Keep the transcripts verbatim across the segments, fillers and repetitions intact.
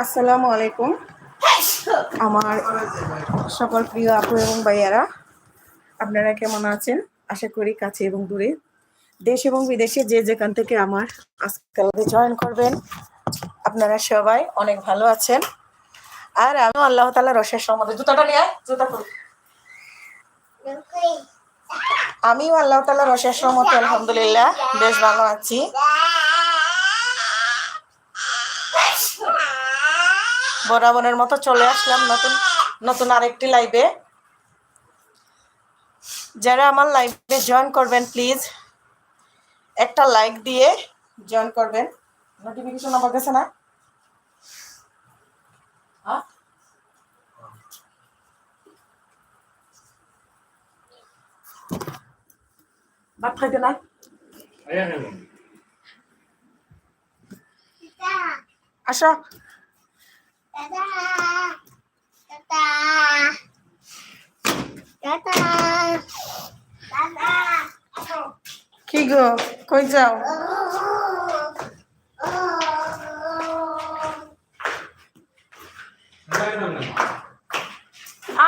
আসসালামু আলাইকুম আমার সকল প্রিয় আপু এবং ভাইয়ারা, আপনারা কেমন আছেন? আশা করি কাছে এবং দূরে, দেশ এবং বিদেশে যে যেখান থেকে আমার আজকে লাইভে জয়েন করবেন, আপনারা সবাই অনেক ভালো আছেন। আর আমিও আল্লাহ তাআলার অশেষ রহমতে, জুতাটা নিয়ে আয়, জুতা খুল। আমিও আল্লাহ তাআলার অশেষ রহমতে আলহামদুলিল্লাহ বেশ ভালো আছি। বরাবরের মতো চলে আসলাম নতুন নতুন আরেকটি লাইভে। যারা আমার লাইভে জয়েন করবেন, প্লিজ একটা লাইক দিয়ে জয়েন করবেন। নোটিফিকেশন আমার গেছে না? হ্যাঁ? ভাত খাইতে না? আসো। কি গো, কই যাও?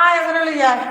আয়, এখানে লই আয়।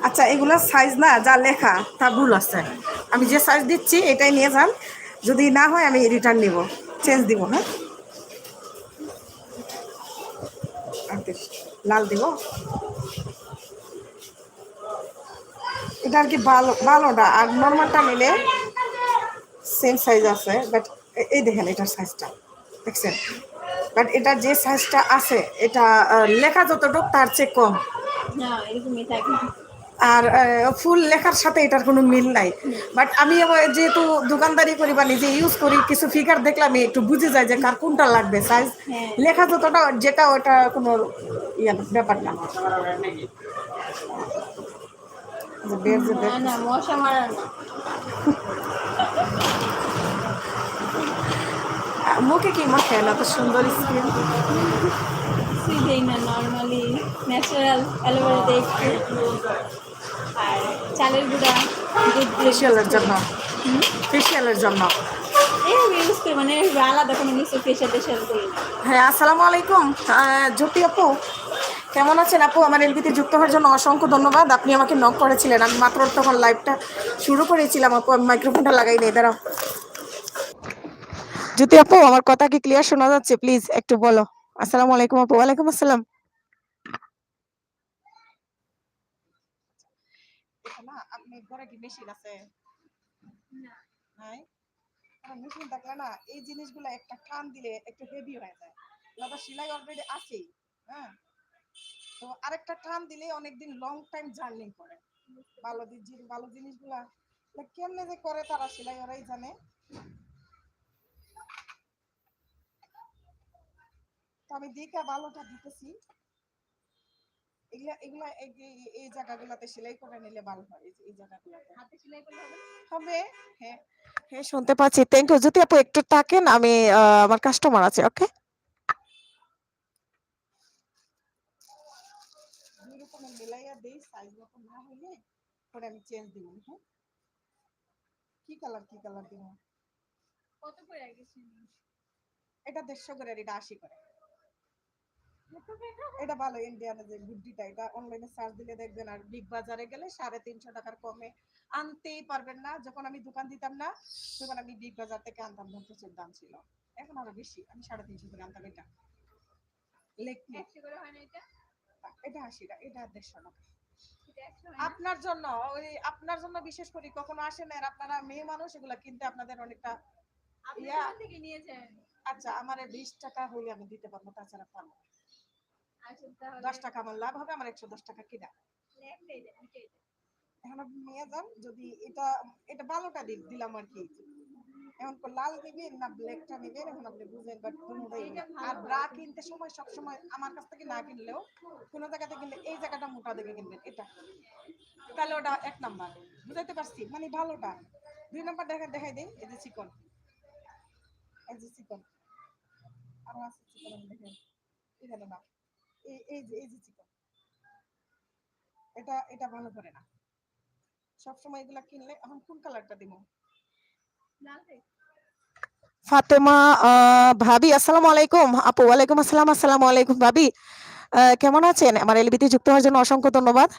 আচ্ছা, এগুলা সাইজ না, যা লেখা তা ভুল আছে। আমি যে সাইজ দিচ্ছি এটাই নিয়ে যান, যদি না হয় আমি রিটার্ন নিব, চেঞ্জ দিব। হ্যাঁ, আচ্ছা, লাল দিব। এটা আর কি ভালো, ভালোটা। আর নর্মালটা নিলে সেম সাইজ আছে, বাট এই দেখেন এটার সাইজটা, দেখছেন? বাট এটা যে সাইজটা আছে, এটা আহ, লেখা যতটুক তার চেয়ে কম। না, এরকমই থাকে। আর ফুল লেখার সাথে এটার কোনো মিল নাই। বাট আমি আবার যেহেতু দোকানদারি করি বা নিজে ইউজ করি, কিছু ফিগার দেখলে আমি একটু বুঝে যাই যে কার কোনটা লাগবে সাইজ। হ্যাঁ। লেখা যতটা, যেটা ওটা কোনো ইয়ে না, ব্যাপার না। যে বের যে না বের। না, মশা মারার না। মুখে কি মাখেন? এত সুন্দর স্কিন। কিছুই দেই না, নর্মালি ন্যাচারাল অ্যালোভেরা দিয়ে একটু। আর চালের গুঁড়া, দুধ দিয়ে। ফেশিয়ালের জন্য, ফেশিয়ালের জন্য। এই আমি ইউজ করি, মানে আলাদা কোনো কিছু ফেশিয়াল টেশিয়াল করি না। হ্যাঁ, আসসালামু আলাইকুম। আহ, জ্যোতি আপু, কেমন আছেন আপু? আমার এলবিতে যুক্ত হওয়ার জন্য অসংখ্য ধন্যবাদ। আপনি আমাকে নক করেছিলেন, আমি মাত্র তখন লাইভটা শুরু করেছিলাম আপু, আমি মাইক্রোফোনটা লাগাই নেই, দাঁড়াও। জ্যোতি আপু, আমার কথা কি ক্লিয়ার শোনা যাচ্ছে? প্লিজ একটু বলো। আসসালামু আলাইকুম আপু। ওয়ালাইকুম আসসালাম। এটা না, আপনি ঘরে কি মেশিন আছে? না। নাই? কারণ মেশিন থাকলে না, এই জিনিসগুলো একটা টান দিলে একটু হেভি হয়ে যায়। ওটা সেলাই অলরেডি আছেই। হ্যাঁ, তো আরেকটা টান দিলে অনেকদিন লং টাইম জার্নি করে। ভালো দি-, জি-, ভালো জিনিসগুলা, মানে, কেমনে যে করে তারা সেলাই, ওরাই জানে। তো আমি দেখে ভালোটা দিতেছি। এগুলা, এগুলা এই, এই, এই জায়গাগুলাতে সেলাই করে নিলে ভালো হয়, এই যে এই জায়গাগুলাতে। হাতে সেলাই করলে হবে? হবে। হ্যাঁ, হ্যাঁ, শুনতে পাচ্ছি। Thank you. যদি আপু একটু থাকেন, আমি, আহ, আমার কাস্টমার আছে, ওকে? দুই রকমের মিলাইয়া দেই, সাইজ মতো না হইলে পরে আমি চেঞ্জ দিব। হ্যাঁ, কি কালার, কি কালার দিব? কত করে আগে ছিল? এটা দেড়শো করে, আর এটা আশি করে। এটা ভালো ইন্ডিয়ান যে গুড্ডিটা, এটা অনলাইনে সার্চ দিলে দেখবেন। আর বিগ বাজারে গেলে সাড়ে তিনশো টাকার কমে আনতেই পারবেন না। যখন আমি দোকান দিতাম না, তখন আমি বিগ বাজার থেকে আনতাম, তখন প্রচুর দাম ছিল। এখন আরো বেশি, আমি সাড়ে তিনশো করে আনতাম। এটা লেকমি। একশো করে হয় না এটা? এটা আশি টাকা, এটা দেড়শো টাকা। এটা একশো হয় না? আপনার জন্য, ওই আপনার জন্য বিশেষ করি, কখনো আসেন আর আপনারা মেয়ে মানুষ, এগুলা কিনতে আপনাদের অনেকটা আপনি ইয়া। কোথা থেকে নিয়ে যান? আচ্ছা, আমার বিশ টাকা হইলে আমি দিতে পারবো, তাছাড়া পারবো না। আচ্ছা, তাহলে দশ টাকা আমার লাভ হবে, আমার একশো দশ টাকা কিনা। একটাই দেন, একটাই দেন। এখন আপনি নিয়ে যান, যদি এটা, এটা ভালোটা দি-, দিলাম আর কি। এখন তো লাল নেবেন না ব্ল্যাকটা নেবেন, এখন আপনি বুঝেন, বাট দুটোটাই এটা নেবেন। ভালো আর হয়। ব্রা কিনতে সময় সবসময় আমার কাছ থেকে না কিনলেও কোনো জায়গাতে কিনলে এই জায়গাটা মোটা দেখে কিনবেন, এটা। তাহলে ওটা এক নাম্বার, বুঝাইতে পারছি, মানে ভালোটা। দুই নাম্বার দেখা, দেখাই দেই, এই যে চিকন, এই যে চিকন, আরো আছে চিকন, আমি দেখাই, এখানে না, এই, এই যে, এই যে চিকন, এটা, এটা ভালো করে না। সবসময় এগুলা কিনলে, এখন কোন কালারটা দিব? লালটাই। ফাতেমা, আহ, ভাবি, আসসালামু আলাইকুম। আপু, ওয়ালাইকুম আসসালাম, আসসালামু আলাইকুম ভাবি। আহ, কেমন আছেন? আমার এলবিতে যুক্ত হওয়ার জন্য অসংখ্য ধন্যবাদ।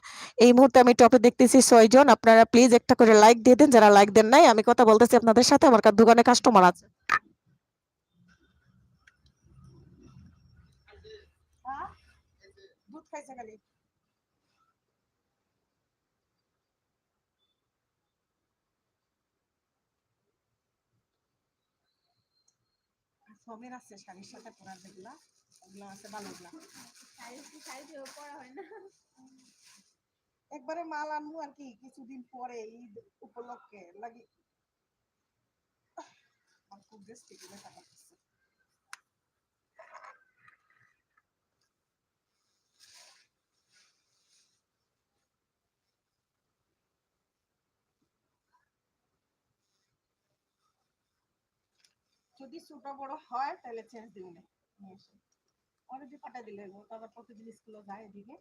এই মুহূর্তে আমি টপে দেখতেছি ছয়জন। আপনারা প্লিজ একটা করে লাইক দিয়ে দেন, যারা লাইক দেন নাই। আমি কথা বলতেছি আপনাদের সাথে, আমার কা-, দোকানে কাস্টমার আছে। হ্যাঁ? দুধ খাইছে খালি। ফমের আছে শাড়ির সাথে পরার যেগুলা, ওগুলা আছে ভালোগুলা। শাড়ি, শাড়ি তো পরা হয় না। একবারে মাল আনবো আর কি, কিছুদিন পরে ঈদ উপলক্ষে লাগি। আমার খুব বেশ পেটে ব্যথা করতেছে। যদি ছোট বড় হয় তাহলে চেঞ্জ দিব না। নিয়ে আসো। ওরা যে পাঠা দিলে, ও তো আবার প্রতিদিন স্কুলে যায় এদিকে।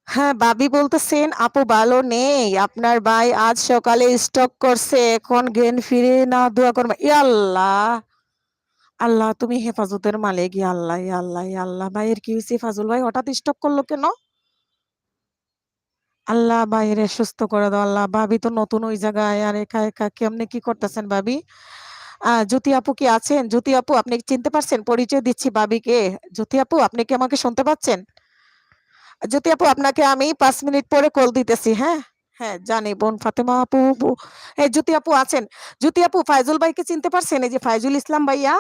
হ্যাঁ, ভাবি বলতেছেন, "আপু ভালো নেই, আপনার ভাই আজ সকালে স্ট্রোক করছে, এখন জ্ঞান ফিরে না, দোয়া করবেন।" ইয়া আল্লাহ, আল্লাহ তুমি হেফাজতের মালিক, ইয়া আল্লাহ, ইয়া আল্লাহ, ইয়া আল্লাহ। ভাইয়ের কি হইছে? ফাজুল ভাই হঠাৎ স্ট্রোক করলো কেন? আল্লাহ ভাইরে সুস্থ করে দাও আল্লাহ। ভাবি তো নতুন ওই জায়গায়, আর একা একা কেমনে কি করতেছেন ভাবি? আহ, জ্যোতি আপু কি আছেন? জ্যোতি আপু, আপনি কি চিনতে পারছেন? পরিচয় দিচ্ছি ভাবিকে। জ্যোতি আপু, আপনি কি আমাকে শুনতে পাচ্ছেন? জ্যোতি আপু, আপনাকে আমি পাঁচ মিনিট পরে কল দিতেছি। হ্যাঁ, হ্যাঁ, জানি বোন ফাতেমা আপু। বু- এই জ্যোতি আপু আছেন? জ্যোতি আপু, ফাইজুল ভাইকে চিনতে পারছেন? এই যে ফাইজুল ইসলাম ভাইয়া,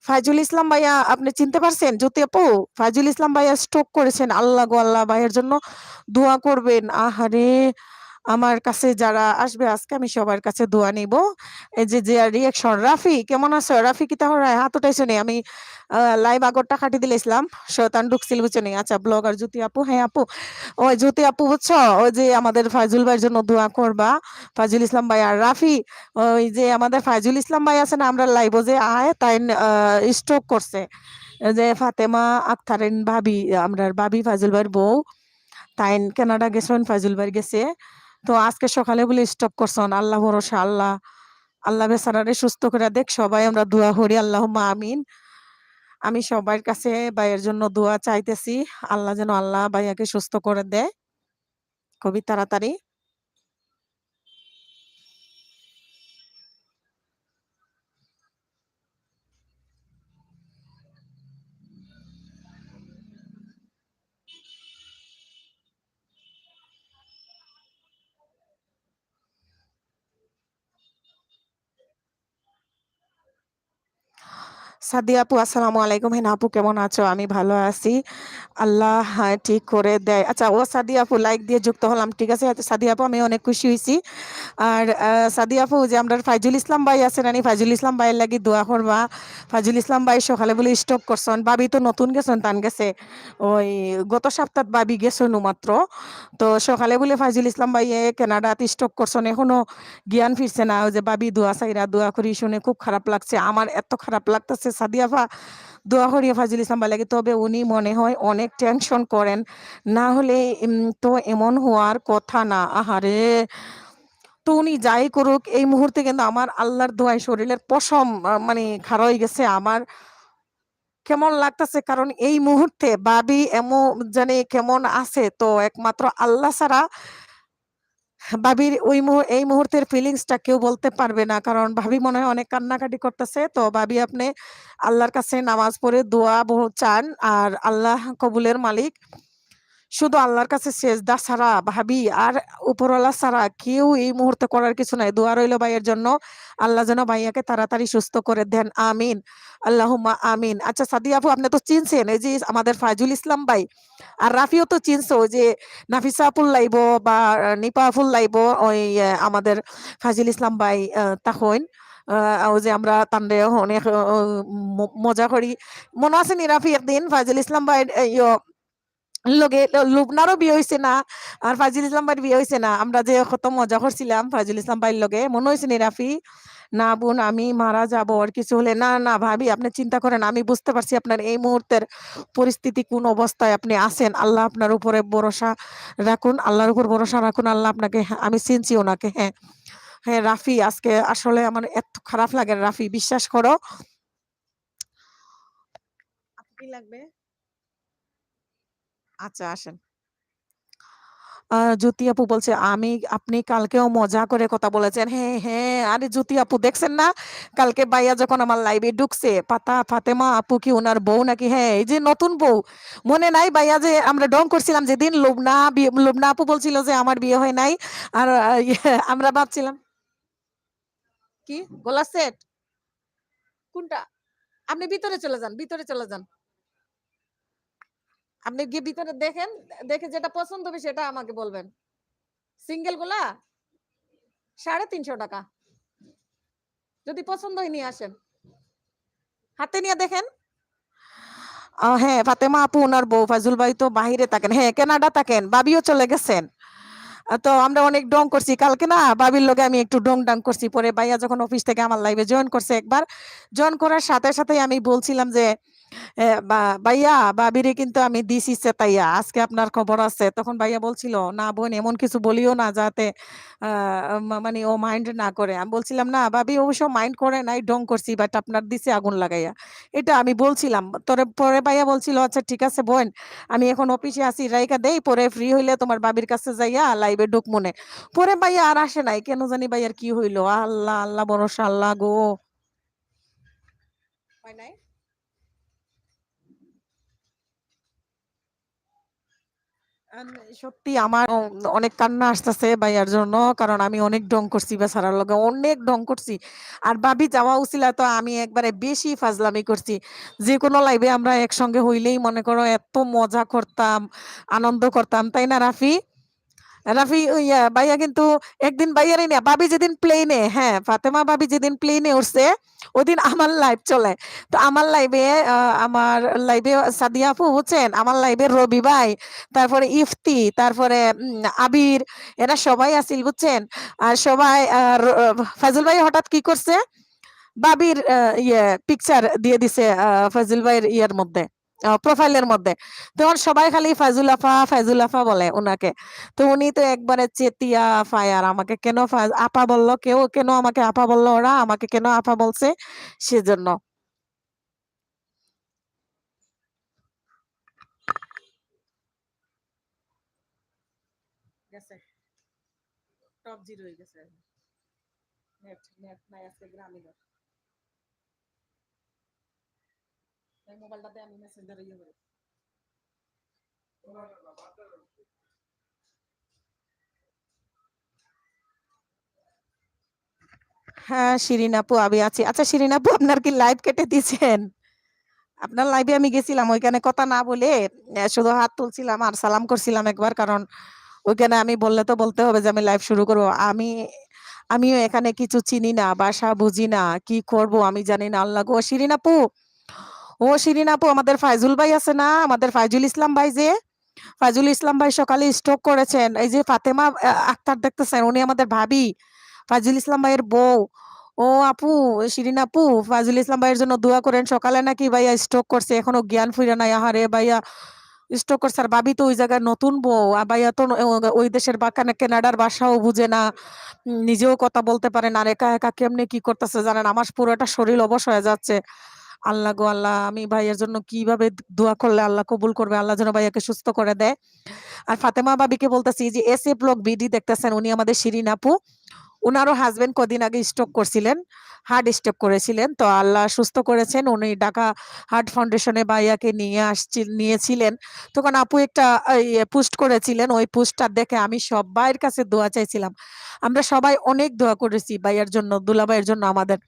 ফাইজুল ইসলাম ভাইয়া, আপনি চিনতে পারছেন জ্যোতি আপু? ফাইজুল ইসলাম ভাইয়া স্ট্রোক করেছেন। আল্লাহ গো আল্লাহ, ভাইয়ের জন্য দোয়া করবেন। আহারে, আমার কাছে যারা আসবে আজকে, আমি সবার কাছে দোয়া নিব। এই যে, যে রিয়াকশন, রাফি কেমন আছো? রাফি কিতা হরায়? হাত উঠাইছো নি? আমি লাইভ আগরটা কাটি দিলাইছিলাম, শয়তান ঢুকছিল বুঝছো নি। আচ্ছা, ব্লগার জ্যোতি আপু, হ্যাঁ আপু, ওই জ্যোতি আপু বুঝছো, ওই যে আমাদের ফাইজুল ভাইয়ের জন্য দোয়া করবা, ফাইজুল ইসলাম ভাই আর রাফি, ওই যে আমাদের ফাইজুল ইসলাম ভাই আছে না, আমরা লাইভও যে আয় তাই স্ট্রোক করছে। এই যে ফাতেমা আক্তারিন ভাবি, আমরার ভাবি ফাইজুল ভাইয়ের বউ, তাইন কানাডা গেছেন ফাইজুল ভাইয়ের গেছে। তো আজকে সকালে বলে স্ট্রোক করছেন। আল্লাহ ভরসা, আল্লাহ, আল্লাহ বেচারারে সুস্থ করে দেখ। সবাই আমরা দোয়া করি, আল্লাহুম্মা আমিন। আমি সবার কাছে ভাইয়ের জন্য দোয়া চাইতেছি, আল্লাহ যেন, আল্লাহ ভাইয়াকে সুস্থ করে দেয় খুবই তাড়াতাড়ি। সাদিয়া আপু, আসসালামু আলাইকুম। হেনা আপু, কেমন আছো? আমি ভালো আছি, আল্লাহ, হ্যাঁ, ঠিক করে দেয়। আচ্ছা, ও সাদিয়া আপু, লাইক দিয়ে যুক্ত হলাম, ঠিক আছে। আচ্ছা, সাদিয়া আপু, আমি অনেক খুশি হইছি। আর, আহ, সাদিয়া আপু, যে আমরা ফাইজুল ইসলাম ভাই আছেন, আনি ফাইজুল ইসলাম ভাইয়ের লাগি দোয়া করবা। ফাইজুল ইসলাম ভাই সকালে বলে স্ট্রোক করছেন, ভাবি তো নতুন গেছেন, তান গেছে ওই গত সপ্তাহ ভাবি গেছেন মাত্র। তো সকালে বলে ফাইজুল ইসলাম ভাইয়ে কানাডাত স্ট্রোক করছেন, এখনো জ্ঞান ফিরছে না। ওই যে ভাবি দোয়া চাইরা, দোয়া করি শুনে খুব খারাপ লাগছে। আমার এত খারাপ লাগতেছে সাদিয়াফা, দোয়া করিয়া ফাইজুল ইসলাম ভাই লাগে। তবে উনি মনে হয় অনেক টেনশন করেন, না হলে, উম, তো এমন হওয়ার কথা না। আহারে, তো উনি যাই করুক, এই মুহূর্তে কিন্তু আমার আল্লাহর দোয়ায় শরীরের পশম, আহ, মানে, খাড়া হয়ে গেছে। আমার কেমন লাগতেছে, কারণ এই মুহূর্তে ভাবি এমন জানি কেমন আছে, তো একমাত্র আল্লাহ ছাড়া ভাবির ওই মুহূ-, এই মুহূর্তের ফিলিংসটা কেউ বলতে পারবে না, কারণ ভাবি মনে হয় অনেক কান্নাকাটি করতেছে। তো ভাবি, আপনি আল্লাহর কাছে নামাজ পড়ে দোয়া বহু চান, আর আল্লাহ কবুলের মালিক। শুধু আল্লাহর কাছে সেজদা ছাড়া ভাবি, আর উপরওয়ালা ছাড়া কেউ এই মুহূর্তে করার কিছু নাই। দোয়া রইল ভাইয়ের জন্য, আল্লাহ যেন ভাইয়াকে তাড়াতাড়ি সুস্থ করে দেন, আমিন, আল্লাহুম্মা আমিন। আচ্ছা সাদিয়া আপু, আপনি তো চিনছেন এই যে আমাদের ফাইজুল ইসলাম ভাই, আর রাফিও তো চিনছো, ওই যে নাফিসা ফুল লাইবো বা নিপা ফুল লাইবো, ওই, আহ, আমাদের ফাইজুল ইসলাম ভাই, আহ, তখন, আহ, ওই যে আমরা তানরে অনেক, আহ, ম-, মজা করি। মনে আছে নি রাফি, একদিন ফাইজুল ইসলাম ভাই, আহ, ইয়ো, লগে ল-, লুবনারও বিয়ে হইছে না, আর ফাইজুল ইসলাম ভাইয়ের বিয়ে হইছে না। আমরা যে কত মজা করছিলাম ফাইজুল ইসলাম ভাইয়ের লগে, মনে হইছে নি রাফি? না বোন, আমি মারা যাব আর কিছু হলে। না, না ভাবি, আপনি চিন্তা করেন, আমি বুঝতে পারছি আপনার এই মুহূর্তের পরিস্থিতি, কোন অবস্থায় আপনি আছেন। আল্লাহ আপনার উপরে ভরসা রাখুন, আল্লাহর উপর ভরসা রাখুন। আল্লাহ আপনাকে, আমি চিনছি ওনাকে। হ্যাঁ, হ্যাঁ রাফি, আজকে আসলে আমার এত খারাপ লাগে রাফি, বিশ্বাস করো। আপু কি লাগবে? আচ্ছা, আসেন। আহ, জ্যোতি আপু বলছে, "আমি, আপনি কালকেও মজা করে কথা বলেছেন।" হ্যাঁ, হ্যাঁ, আরে জ্যোতি আপু, দেখছেন না? কালকে ভাইয়া যখন আমার লাইভে ঢুকছে, পাতা, "ফাতেমা আপু কি ওনার বউ নাকি?" হ্যাঁ, এই যে নতুন বউ। মনে নাই ভাইয়া, যে আমরা ঢং করছিলাম যেদিন, লুবনা বি-, লুবনা আপু বলছিল যে আমার বিয়ে হয় নাই। আর, আহ, ইয়ে, আমরা ভাবছিলাম, কি? গলার সেট? কোনটা? আপনি ভিতরে চলে যান, ভিতরে চলে যান। আপনি গিয়ে ভিতরে দেখেন, দেখে যেটা পছন্দ হবে সেটা আমাকে বলবেন। সিঙ্গেল গুলা সাড়ে তিনশো টাকা। যদি পছন্দ হয় নিয়ে আসেন, হাতে নিয়ে দেখেন। আহ, হ্যাঁ, ফাতেমা আপু ওনার বউ, ফাইজুল ভাই তো বাইরে থাকেন, হ্যাঁ, কানাডা থাকেন, ভাবিও চলে গেছেন। আহ, তো আমরা অনেক ঢং করছি কালকে না, ভাবির লগে আমি একটু ঢং ঢাং করছি। পরে ভাইয়া যখন অফিস থেকে আমার লাইভে জয়েন করছে একবার, জয়েন করার সাথে সাথে আমি বলছিলাম যে, এ, বা-, "ভাইয়া, ভাবিরে কিন্তু আমি দিছি চেতাইয়া, আজকে আপনার খবর আছে।" তখন ভাইয়া বলছিল, "না বোন, এমন কিছু বলিও না যাতে, আহ, মা-, মানে ও mind না করে।" আমি বলছিলাম, "না ভাবি, অবশ্য mind করে নাই, ঢং করছি, but আপনার দিছে আগুন লাগাইয়া।" এটা আমি বলছিলাম। তোরে, পরে ভাইয়া বলছিল, "আচ্ছা ঠিক আছে বোন, আমি এখন অফিসে আছি, রাইখা দেই, পরে free হইলে তোমার ভাবির কাছে যাইয়া live-এ ঢুকমুনে।" পরে ভাইয়া আর আসে নাই, কেন জানি ভাইয়ার কি হইলো। আল্লাহ, আল্লাহ ভরসা, আল্লাহ গো। হয় নাই? আম, সত্যি আমার অ-, অনেক কান্না আসতেছে ভাইয়ার জন্য, কারণ আমি অনেক ঢং করছি বেচারার লগে, অনেক ঢং করছি। আর ভাবি যাওয়া উছিলা তো আমি একবারে বেশি ফাজলামি করছি। যে কোনো live-এ আমরা একসঙ্গে হইলেই মনে করো এত মজা করতাম, আনন্দ করতাম, তাই না রাফি? রাফি, ওই, ইয়া, ভাইয়া কিন্তু একদিন ভাইয়ারে নিয়া, ভাবি যেদিন plane-এ, হ্যাঁ, ফাতেমা ভাবি যেদিন plane-এ উঠছে, ওদিন আমার live চলে। তো আমার live-এ, আহ, আমার live-এ সাদিয়া আপু, বুঝছেন? আমার live-এ রবি ভাই, তারপরে ইফতি, তারপরে, উম, আবির, এরা সবাই আছিল, বুঝছেন? আর সবাই, আহ, র-, ফাইজুল ভাই হঠাৎ কি করছে? ভাবির, আহ, ইয়ে, picture দিয়ে দিছে, আহ, ফাইজুল ভাইয়ের ইয়ের মধ্যে, আহ, profile-এর মধ্যে। তখন সবাই খালি ফাইজুল আফা, ফাইজুল আফা বলে ওনাকে। তো উনি তো একবারে চেতিয়া fire, আমাকে কেন ফা-, আপা বললো কেউ, কেন আমাকে আপা বললো ওরা, আমাকে কেন আপা বলছে, সেজন্য। গেছে। Top zero হয়ে গেছে। Net, net নাই আজকে গ্রামীণর। এই মোবাইলটাতে আমি Messenger ইয়ে করি। হ্যাঁ, শিরিন আপু, আমি আছি। আচ্ছা, শিরিন আপু, আপনার কি live কেটে দিছেন? আপনার live-এ আমি গেছিলাম, ওইখানে কথা না বলে, আহ, শুধু হাত তুলছিলাম আর সালাম করছিলাম একবার, কারণ ওইখানে আমি বললে তো বলতে হবে যে আমি live শুরু করব। আমি, আমিও এখানে কিছু চিনি না, ভাষা বুঝি না, কি করব আমি জানি না। আল্লাহ গো, শিরিন আপু, ও শিরিন আপু, আমাদের ফাইজুল ভাই আছে না, আমাদের ফাইজুল ইসলাম ভাই যে, ফাইজুল ইসলাম ভাই সকালে stroke করেছেন। এই যে ফাতেমা, আহ, আক্তার দেখতেছেন, উনি আমাদের ভাবি, ফাইজুল ইসলাম ভাইয়ের বউ। ও আপু, শিরিন আপু, ফাইজুল ইসলাম ভাইয়ের জন্য দোয়া করেন। সকালে নাকি ভাইয়া stroke করছে, এখনো জ্ঞান ফিরে নাই। আহারে ভাইয়া stroke করছে, আর ভাবি তো ওই জায়গায় নতুন বউ, আর ভাইয়া তো ন-, ও-, ওই দেশের বা-, কানা-, কানাডার ভাষাও বুঝে না, উম, নিজেও কথা বলতে পারে না, আর একা একা কেমনে কি করতেছে জানেন, আমার পুরোটা শরীর অবশ হয়ে যাচ্ছে। আল্লাহ গো আল্লাহ, আমি ভাইয়ার জন্য কিভাবে দোয়া করলে আল্লাহ কবুল করবে, আল্লাহ যেন ভাইয়াকে সুস্থ করে দেয়। আর ফাতেমা ভাবিকে বলতেছি যে এস এ ব্লগ বিডি দেখতেছেন, উনি আমাদের শিরিন আপু, ওনারও husband কদিন আগে stroke করছিলেন, heart stroke করেছিলেন, তো আল্লাহ সুস্থ করেছেন। উনি ঢাকা হার্ট ফাউন্ডেশনে ভাইয়াকে নিয়ে আসছিল, নিয়েছিলেন, তখন আপু একটা, এই, পোস্ট করেছিলেন, ওই পোস্টটা দেখে আমি সবাইর কাছে দোয়া চাইছিলাম। আমরা সবাই অনেক দোয়া করেছি ভাইয়ার জন্য, দুলাভাইয়ের জন্য আমাদের।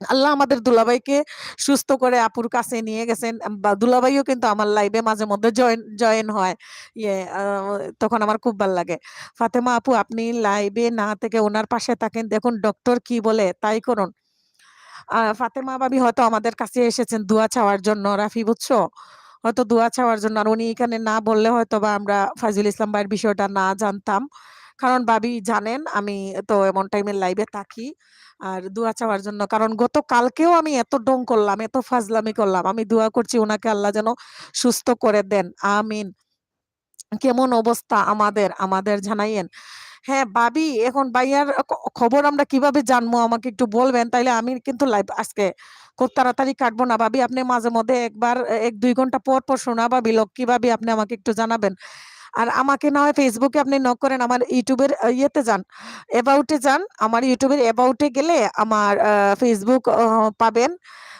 আল্লাহ আমাদের দুলাভাইকে সুস্থ করে আপুর কাছে নিয়ে গেছেন। আম, বা দুলাভাইও কিন্তু আমার live-এ মাঝে মধ্যে join, join হয়। ইয়ে, আহ, তখন আমার খুব ভালো লাগে। ফাতেমা আপু, আপনি live-এ না থেকে ওনার পাশে থাকেন। দেখুন ডক্টর কি বলে, তাই করুন। আহ, ফাতেমা ভাবি হয়তো আমাদের কাছে এসেছেন দোয়া চাওয়ার জন্য, রাফি, বুঝছো? হয়তো দোয়া চাওয়ার জন্য। আর উনি এখানে না বললে হয়তো বা আমরা ফাইজুল ইসলাম ভাইয়ের বিষয়টা না জানতাম। কারণ ভাবি জানেন আমি তো এমন টাইমে live-এ থাকি। আর দোয়া চাওয়ার জন্য। কারণ গত কালকেও আমি এত ঢং করলাম, এত ফাজলামি করলাম। আমি দোয়া করছি ওনাকে আল্লাহ যেন সুস্থ করে দেন। আমিন। কেমন অবস্থা আমাদের, আমাদের জানাইয়েন। হ্যাঁ, ভাবি, এখন ভাইয়ার খ-, খবর আমরা কিভাবে জানবো? আমাকে একটু বলবেন, তাইলে আমি কিন্তু live আজকে খুব তাড়াতাড়ি কাটবো না। ভাবি, আপনি মাঝে মধ্যে একবার, এ, এক দুই ঘন্টা পর পর শোনা ভাবি, লক্ষ্মী ভাবি, আপনি আমাকে একটু জানাবেন। আর আমাকে না হয় Facebook-এ আপনি knock করেন, আমার YouTube-এর, আহ, ইয়েতে যান, About-এ যান, আমার YouTube-এর About-এ গেলে আমার, আহ, Facebook, আহ, পাবেন।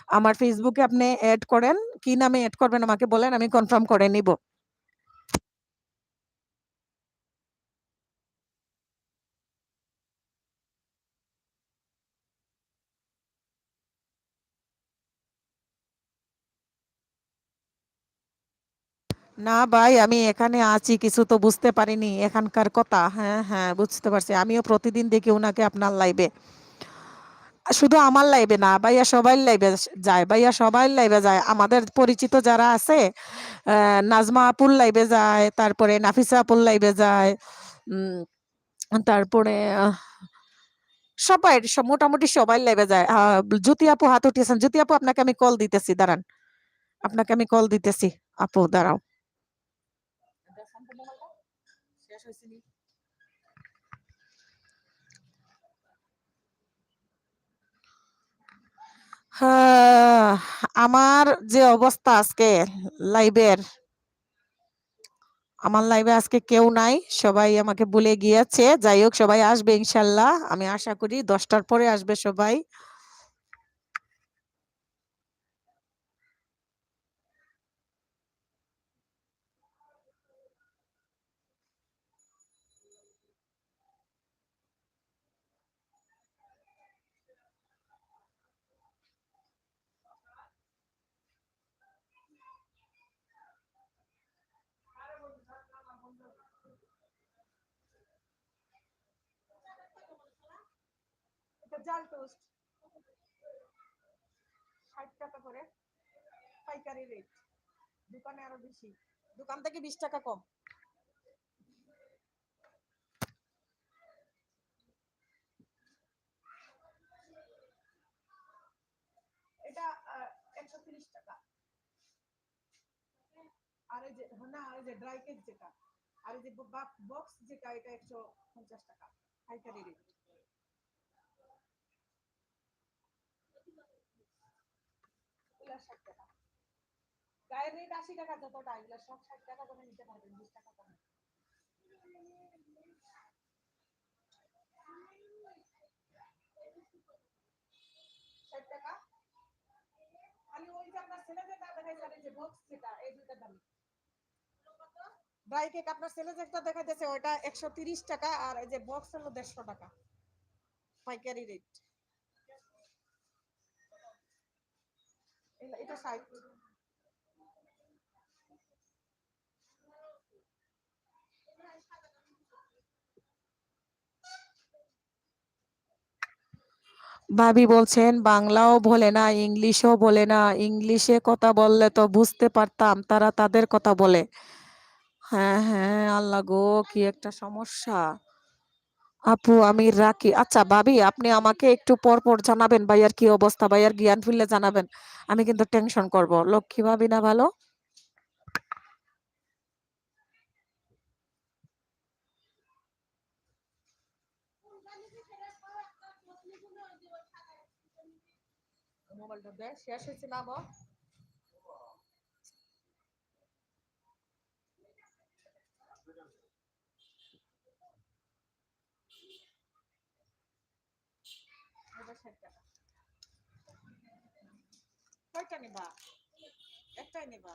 আমার Facebook-এ আপনি add করেন, কি নামে add করবেন আমাকে বলেন, আমি confirm করে নিব। না ভাই, আমি এখানে আছি, কিছু তো বুঝতে পারিনি এখানকার কথা। হ্যাঁ, হ্যাঁ, বুঝতে পারছি। আমিও প্রতিদিন দেখি ওনাকে আপনার live-এ। শুধু আমার live-এ না, ভাইয়া সবাই live-এ যায়, ভাইয়া সবাই live-এ যায়। আমাদের পরিচিত যারা আছে, আহ, নাজমা আপুর live-এ যায়, তারপরে নাফিসা আপুর live-এ যায়, উম, তারপরে, আহ, সবাই, স-, মোটামুটি সবাই live-এ যায়। আহ, জ্যোতি আপু হাত উঠিয়েছেন। জ্যোতি আপু, আপনাকে আমি call দিতেছি, দাঁড়ান। আপনাকে আমি কল দিতেছি। আপু, দাঁড়াও। হ্যাঁ, আমার যে অবস্থা আজকে লাইভের, আমার লাইভে আজকে কেউ নাই, সবাই আমাকে ভুলে গিয়েছে। যাই হোক, সবাই আসবে ইনশাল্লাহ, আমি আশা করি দশটার পরে আসবে সবাই। এটা জাল টোস্ট, ষাট টাকা করে পাইকারি রেট, দোকানে আরো বেশি, দোকান থেকে বিশ টাকা কম। এটা আহ, একশো তিরিশ টাকা। আর এই যে, না, এই যে ড্রাই কেক যেটা, আর এই যে বক্স যেটা, এটা একশো পঞ্চাশ টাকা পাইকারি রেট। এগুলা ষাট টাকা। গায়ের রেট আশি টাকা যতটা, এগুলা সব ষাট টাকা করে নিতে পারবেন, বিশ টাকা কমে। ষাট টাকা। খালি ওই যে আপনার ছেলে যেটা দেখাইছে, আর এই যে বক্স যেটা, এই দুইটা দাম। ড্রাই কেক আপনার ছেলে যেটা দেখাইতেছে, ওইটা একশো তিরিশ টাকা, আর এই যে বক্স হলো দেড়শো টাকা, পাইকারি রেট। এটা, এটা ষাট। ভাবি বলছেন, "বাংলাও বলে না, ইংলিশও বলে না, ইংলিশে কথা বললে তো বুঝতে পারতাম, তারা তাদের কথা বলে।" হ্যাঁ, হ্যাঁ, আল্লাহ গো, কি একটা সমস্যা। আপু, আমি রাখি। আচ্ছা ভাবি, আপনি আমাকে একটু পর পর জানাবেন, ভাইয়ার কি অবস্থা, ভাইয়ার জ্ঞান ফিরলে জানাবেন। আমি কিন্তু টেনশন করব। লক্ষ্মী ভাবি না ভালো? মোবাইলটা দে, শেষ হয়েছে না গো? এটা ষাট টাকা। কয়টা নিবা? একটাই নিবা?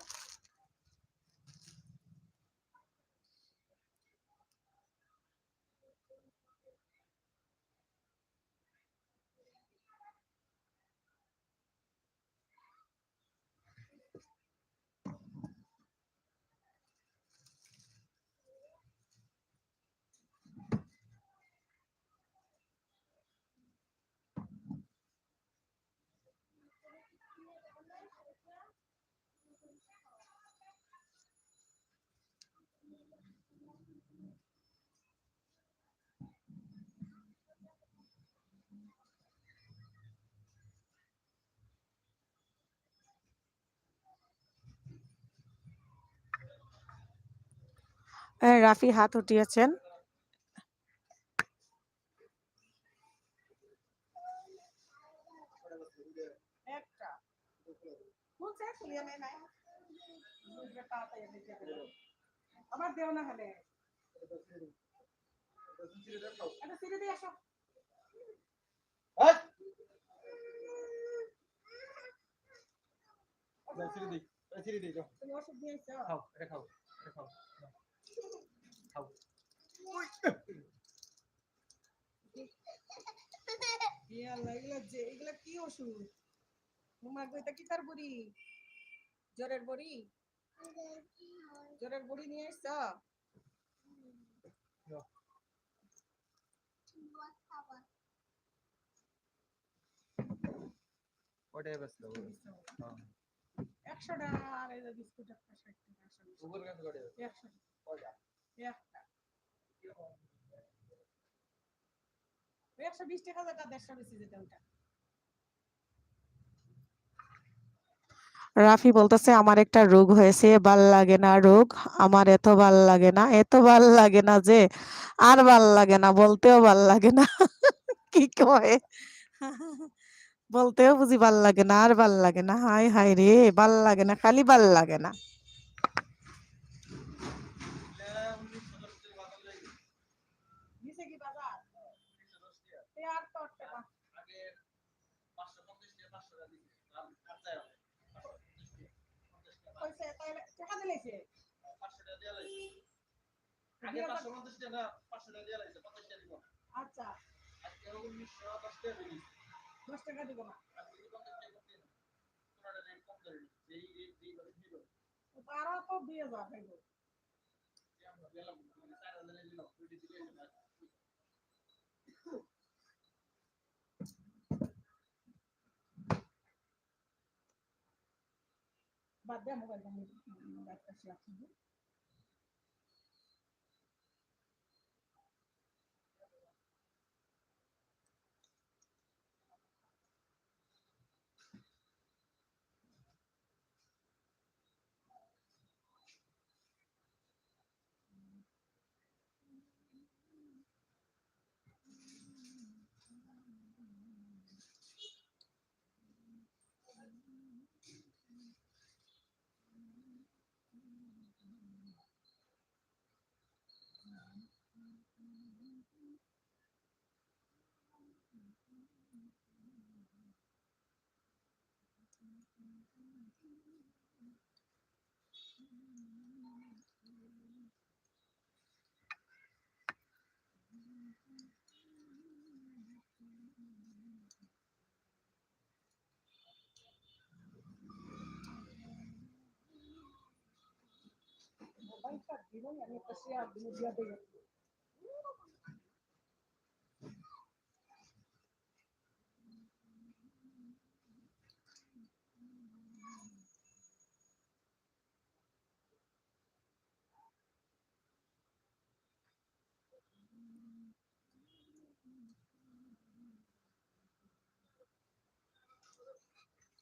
এ, রাফি হাত উঠিয়েছেন। একটা। কোন সেট খুলিয়া নেয় নাই? বুঝবে তাড়াতাড়ি আমি দিয়ে দেবো। আমার দেও না হলে। এটা সিঁড়ি দিয়ে আসো। হ্যাঁ? যাও, সিঁড়ি দিয়ে। এই সিঁড়ি দিয়ে যাও। তুমি ওষুধ নিয়ে এসো। খাও, এটা খাও, এটা খাও। খাও। এ আল্লাহ, এগুলা যে, এগুলা কি ওষুধ? ও মা গো, এটা কি তার বড়ি? জ্বরের বড়ি? জ্বরের বড়ি নিয়ে এসছো? যাও। ওটাই বেচলো। হ্যাঁ। একশো টাকা আর এই যে বিস্কুট একটা ষাট টাকা, একশো বিশ। উপরে গেছে কত? একশো। কয়টা? একটা। ওই একশো বিশ টাকা যেটা, দেড়শো বেশি যেটা ওটা। রাফি বলতেছে, "আমার একটা রোগ হয়েছে, ভাল লাগে না রোগ, আমার এত ভাল লাগে না, এত ভাল লাগে না যে আর ভাল লাগে না, বলতেও ভাল লাগে না।" কি কয়? বলতেও বুঝি ভাল লাগে না, আর ভাল লাগে না। হায় হায় রে, ভাল লাগে না, খালি ভাল লাগে না। কইছে, তাইলে টেকা দিলাইছে? আগে পাঁচশো পঞ্চাশ টাকা, পাঁচশো টাকা দিয়া লাগছে, পঞ্চাশ টাকা দিব না। আচ্ছা। আজকে ওরকম উনিশশো দশ টাকা দিয়ে দিচ্ছি। দশ টাকা দিব না। আপনি যদি পঞ্চাশ টাকা করতে চান, পুরোটা রেট কম করে নিন। যেই রেট, যেই বাজেট দিব। তো তারা তো দিয়ে যাবে গো। যে আমরা গেলাম, মানে, চার হাজার দিলাম, ওইটা দিলে হয়ে যাবে। বাদ দে, মোবাইল বন্ধ কর। হুম, হুম, রাখতে আসি, রাখতে হবে।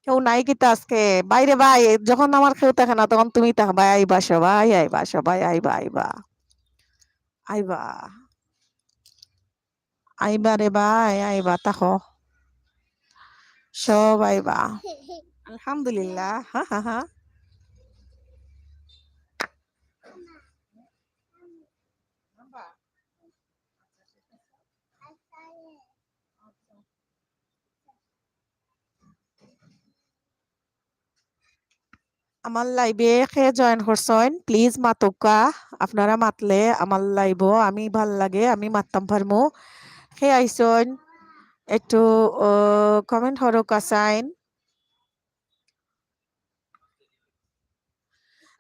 কেউ নাই কিতা আজকে? বাইরে ভাই, যখন আমার কেউ থাকে না, তখন তুমি থাকবা, আইবা সবাই, আইবা সবাই, আইবা, আইবা। আইবা রে ভাই, আইবা, থাকো। সব আইবা। আলহামদুলিল্লাহ। হা, হা, হা। আমার live-এ কে join করছইন, please মাতউক্কা। আপনারা মাতলে আমার live-ও আমি ভাল লাগে, আমি মাততাম পারমু। কে আইছইন, একটু, ও, comment করউক্কা চাইন।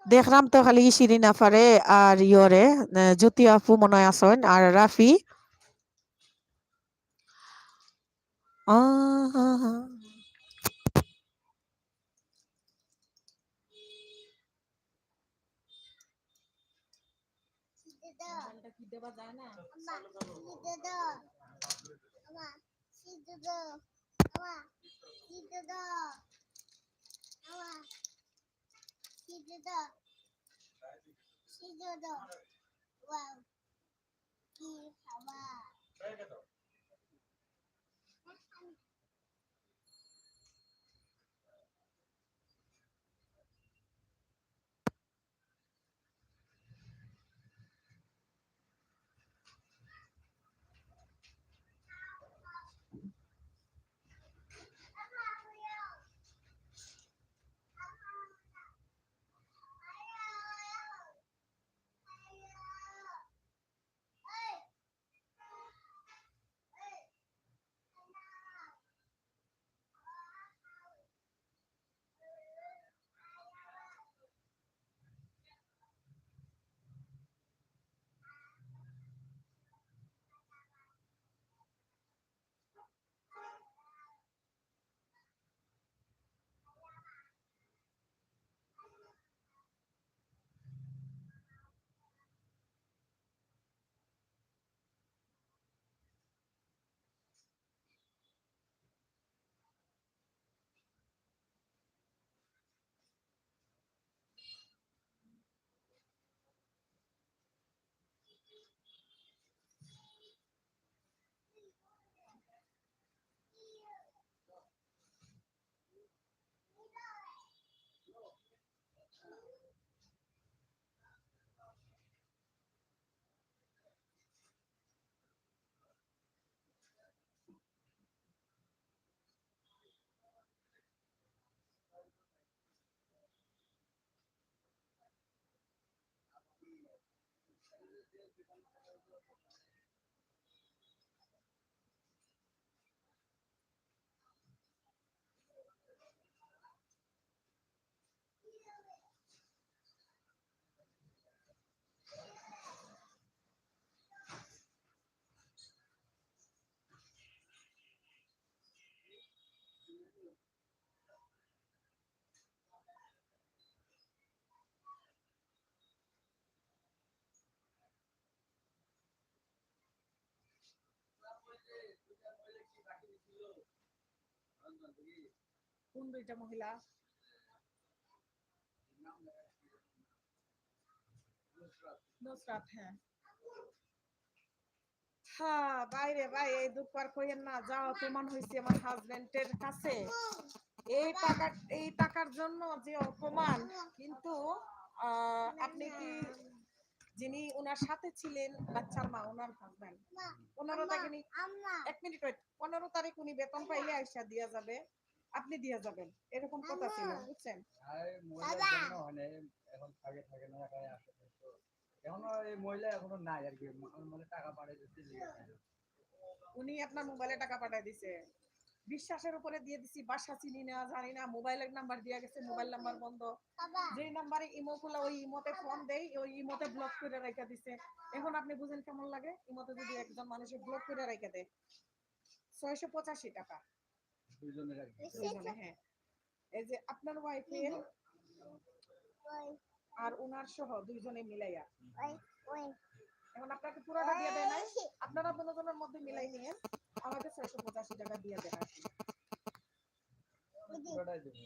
দেখরাম তো খালি শিরিন আফারে আর ইয়রে, এ, জ্যোতি আপু মনে হয় আছইন, আর রাফি। আহ, কোন দুইটা মহিলা? নুসরাত, হ্যাঁ। হ্যাঁ, ভাই রে ভাই, এই দুঃখ আর কইয়েন না, যা অপমান হইছে আমার হাজবেন্ডের কাছে। এই টাকা, এই টাকার জন্য যে অপমান, কিন্তু, আহ, আপনি কি, যিনি ওনার সাথে ছিলেন, বাচ্চার মা, ওনার হাজবেন্ড, পনেরো তারিখ উনি, এক মিনিট ওয়েট, পনেরো তারিখ উনি বেতন পাইলে আইসা দিয়া যাবে, আপনি দিয়া যাবেন, এরকম কথা ছিল, বুঝছেন? আরে, মহিলার জন্য হয় না, এখন থাকে, থাকে না, এখানে আসে। এখন এই মহিলা এখনো নাই আর কি, আমার মানে টাকা পাঠিয়ে দিচ্ছে যে। উনি আপনার মোবাইলে টাকা পাঠিয়ে দিছে, বিশ্বাসের উপরে দিয়ে দিছি, বাসা চিনি না, জানি না, মোবাইলের নাম্বার দিয়ে গেছে, মোবাইল নাম্বার বন্ধ। যেই নাম্বারে ইমো খোলা, ওই ইমোতে ফোন দেই, ওই ইমোতে ব্লক করে রেখে দিছে। এখন আপনি বুঝেন কেমন লাগে, ইমোতে যদি একজন মানুষের ব্লক করে রেখে দেয়। ছয়শো পঁচাশি টাকা। দুইজনের আর কি। দুইজনে, হ্যাঁ। এই যে আপনার ওয়াইফের আর ওনার সহ দুইজনে মিলাইয়া। এখন আপনাকে পুরাটা দিয়ে দেয় নাই, আপনারা দুজনের মধ্যে মিলাই নিয়েন, আমাকে ছয়শো পঁচাশি টাকা দিয়ে দেন আর কি। পুরাটাই দেবো।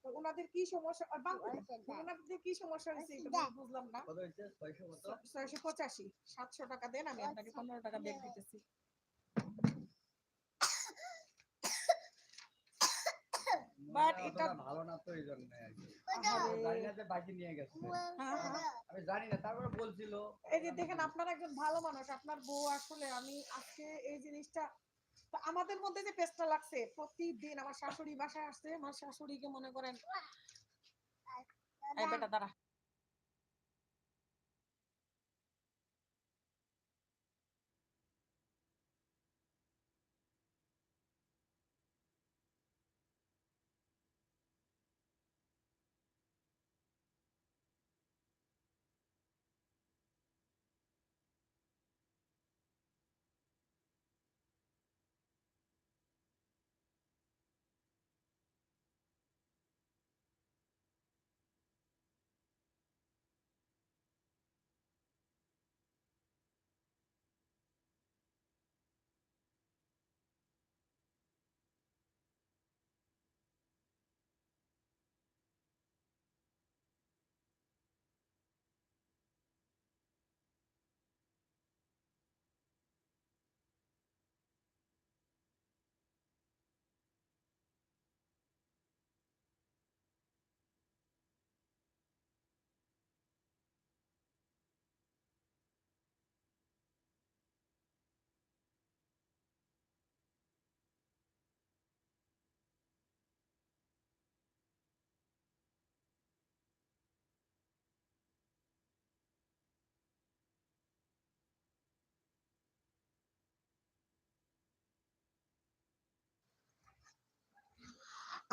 তো ওনাদের কি সমস্যা, আর বাদ দেন। ওনাদের কি সমস্যা হয়েছে, এটা আমি বুঝলাম না। কত হয়েছে? ছয়শো কত? ছয়শো পঁচাশি। সাতশো টাকা দেন, আমি আপনাকে পনেরো টাকা ব্যাক দিতেছি। But অতটা এটা ভালো না তো, এই জন্য আর কি। আহারে। জানি না যে বাকি নিয়ে গেছে। হ্যাঁ, হ্যাঁ। আমি জানি না, তারপরে বলছিল। এই যে দেখেন, আপনার একজন ভালো মানুষ, আপনার বউ আসলে, আমি আজকে এই জিনিসটা, তো আমাদের মধ্যে যে পেচটা লাগছে, প্রতিদিন আমার শাশুড়ি বাসায় আসছে, আমার শাশুড়িকে মনে করেন, এই বেটা দাঁড়া।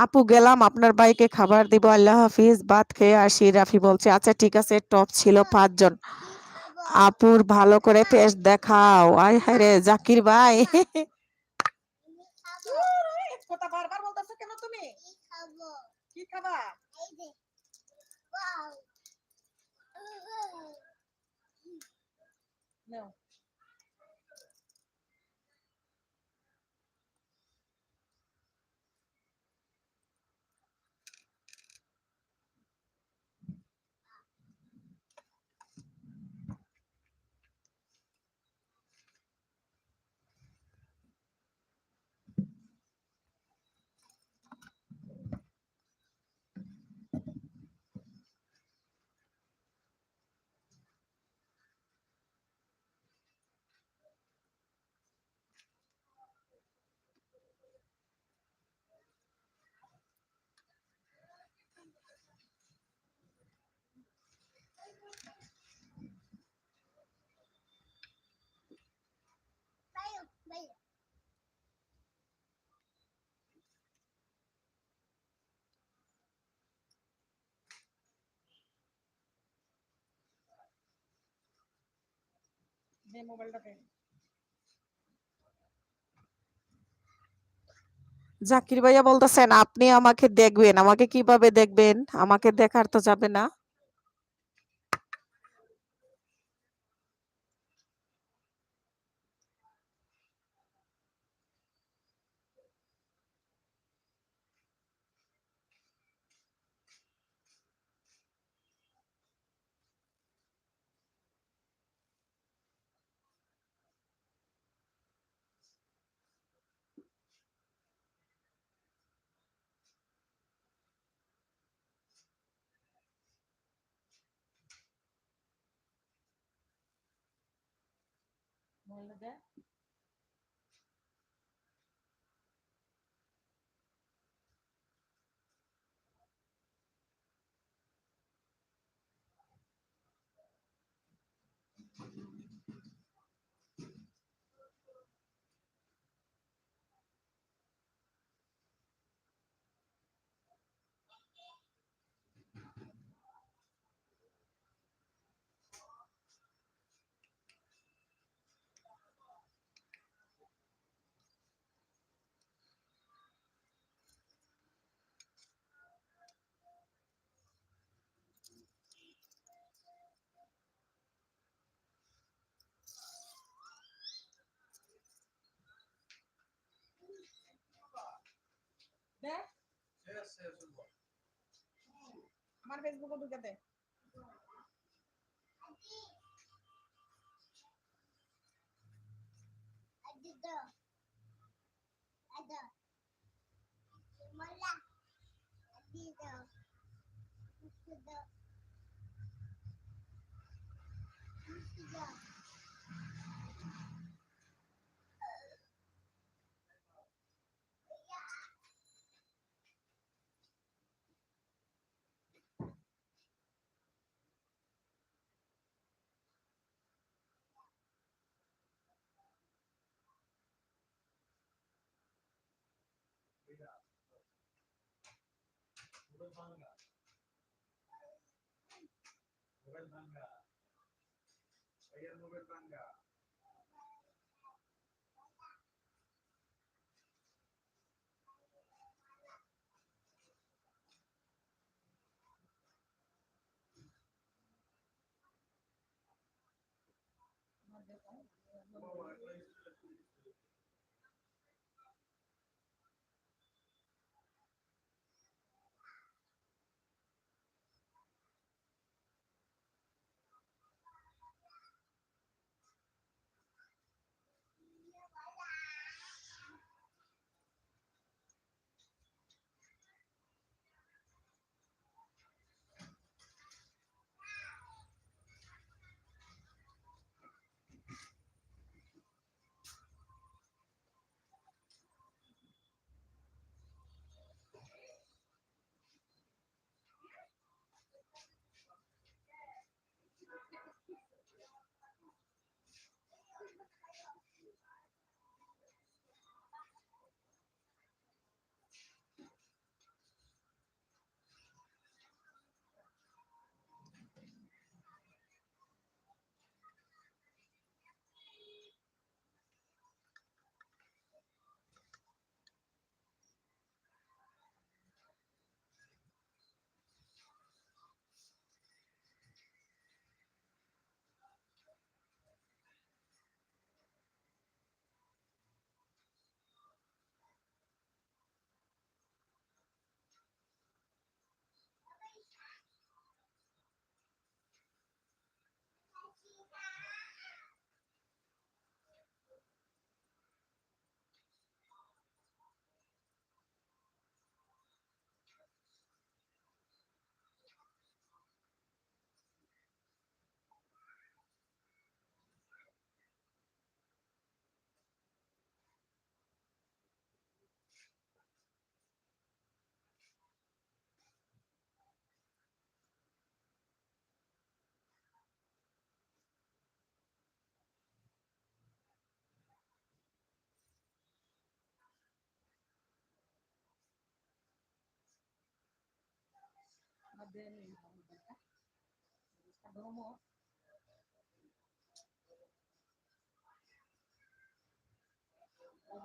আপু, গেলাম, আপনার ভাইকে খাবার দিব, আল্লাহ হাফিজ, ভাত খেয়ে আসি। রাফি বলছে, আচ্ছা ঠিক আছে, টপ ছিল পাঁচজন। আপুর ভালো করে পেট দেখাও। আয় হায় রে, জাকির ভাই। ধুর, এই কথা বারবার বলতেছো কেন তুমি? কি খাবা? নাও। জাকির ভাইয়া বলতেছেন, "আপনি আমাকে দেখবেন, আমাকে কিভাবে দেখবেন? আমাকে দেখার তো যাবে না।" দেখ। আমার Facebook-ও ঢুকে দে।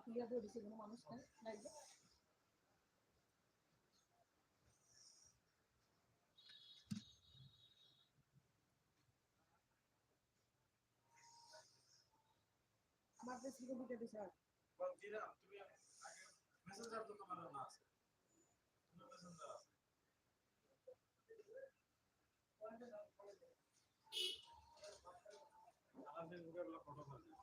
ক্লিয়ার করে দিছি, কোনো মানুষ নাই লাইভে। আমার যে সিকিউরিটি দিছে। বলছিলাম, তুমি আগে মেসেঞ্জার তো তোমার না আছে। তোমার মেসেঞ্জার আছে। আমার ফেসবুকে এগুলো ফটো করে দিই।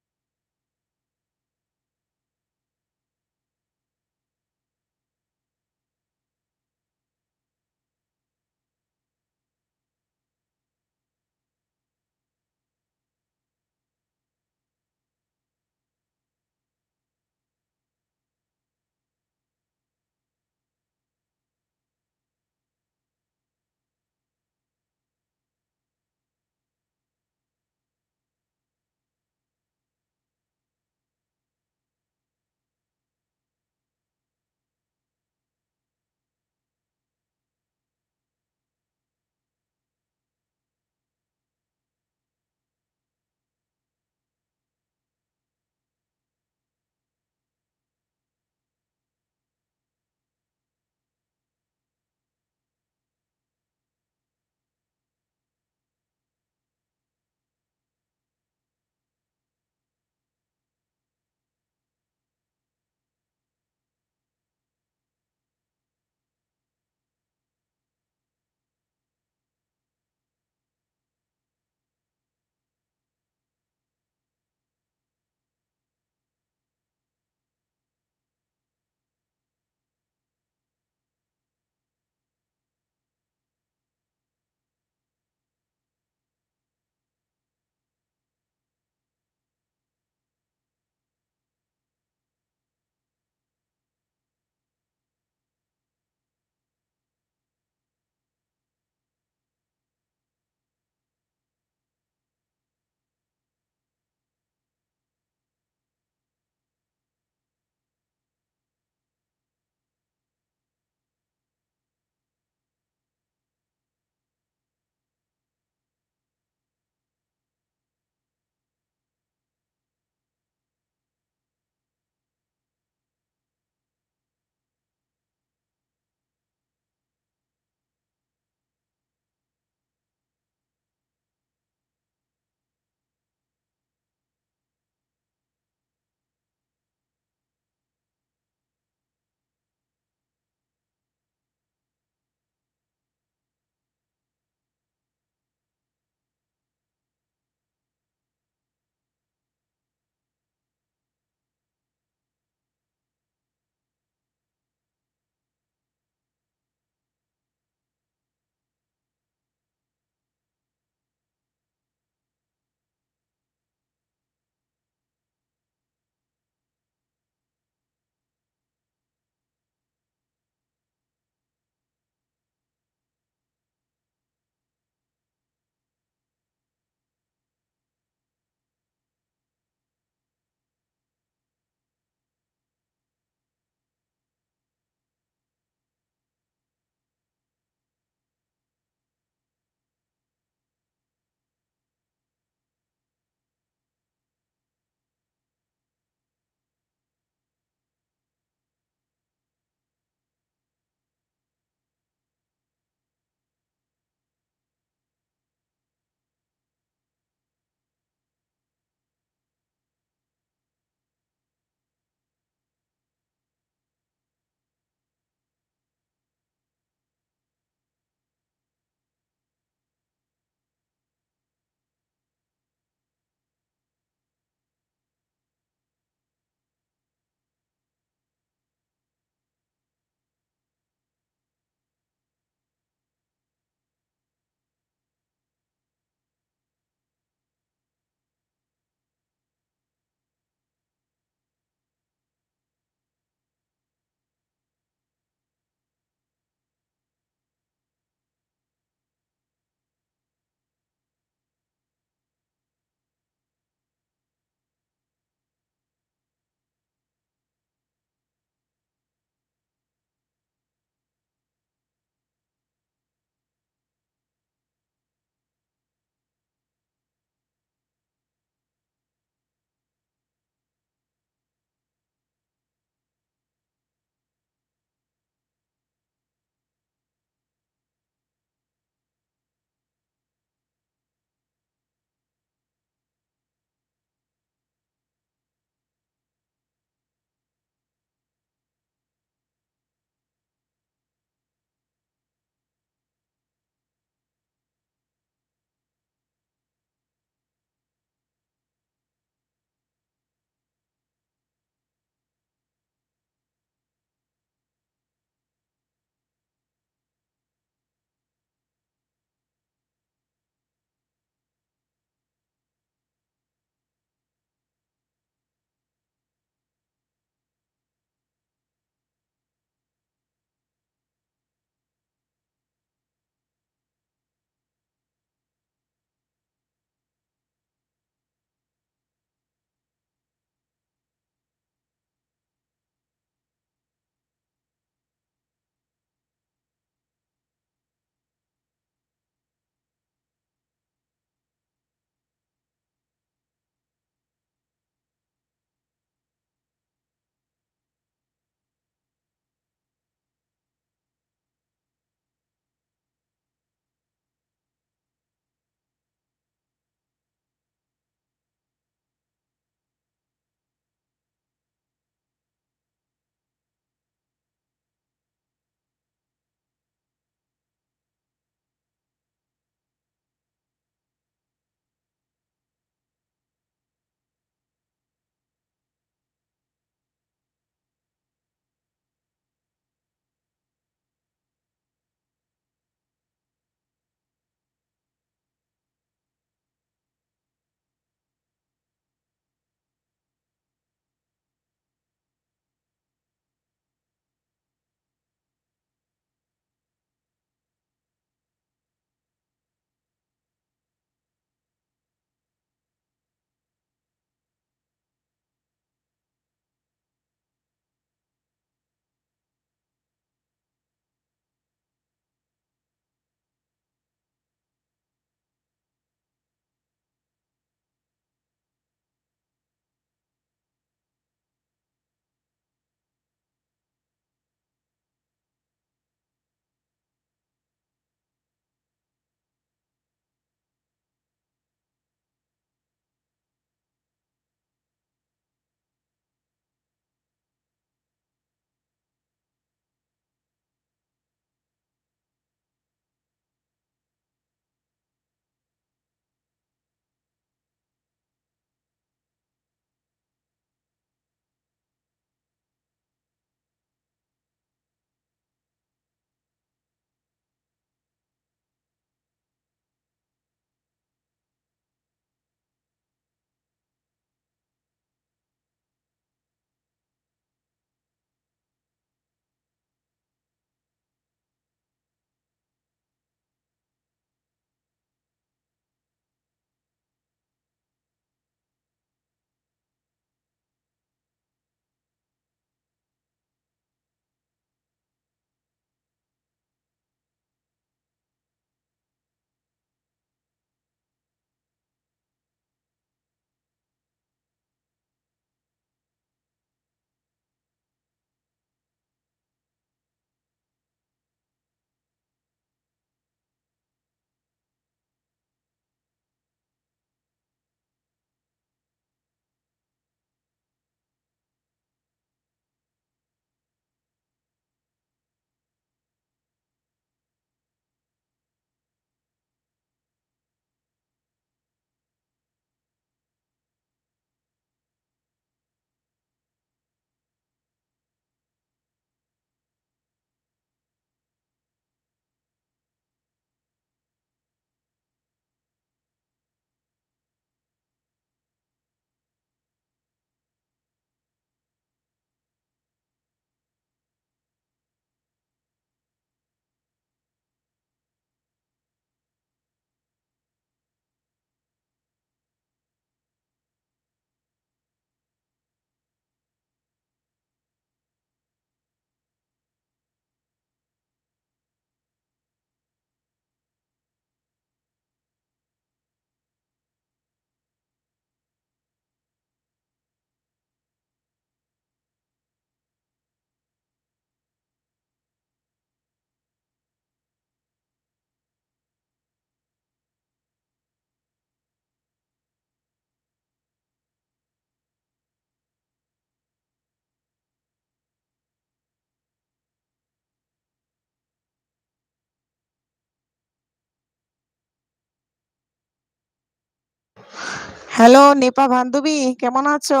হ্যালো, নিপা বান্ধবী, কেমন আছো?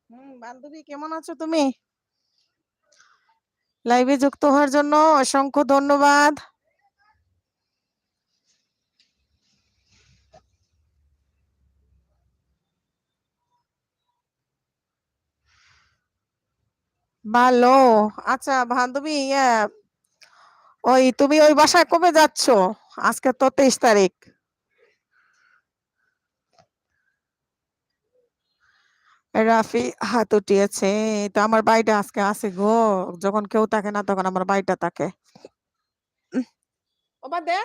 হুম, বান্ধবী, কেমন আছো তুমি? লাইভে যুক্ত হওয়ার জন্য অসংখ্য ধন্যবাদ। ভালো। আচ্ছা, বান্ধবী, ইয়া, ওই তুমি ওই বাসায় কবে যাচ্ছ? আজকে তো তেইশ তারিখ। রাফি হাত উঠিয়েছে। এই তো আমার ভাইটা আজকে আছে গো। যখন কেউ থাকে না, তখন আমার ভাইটা থাকে। উম, ওবা দে।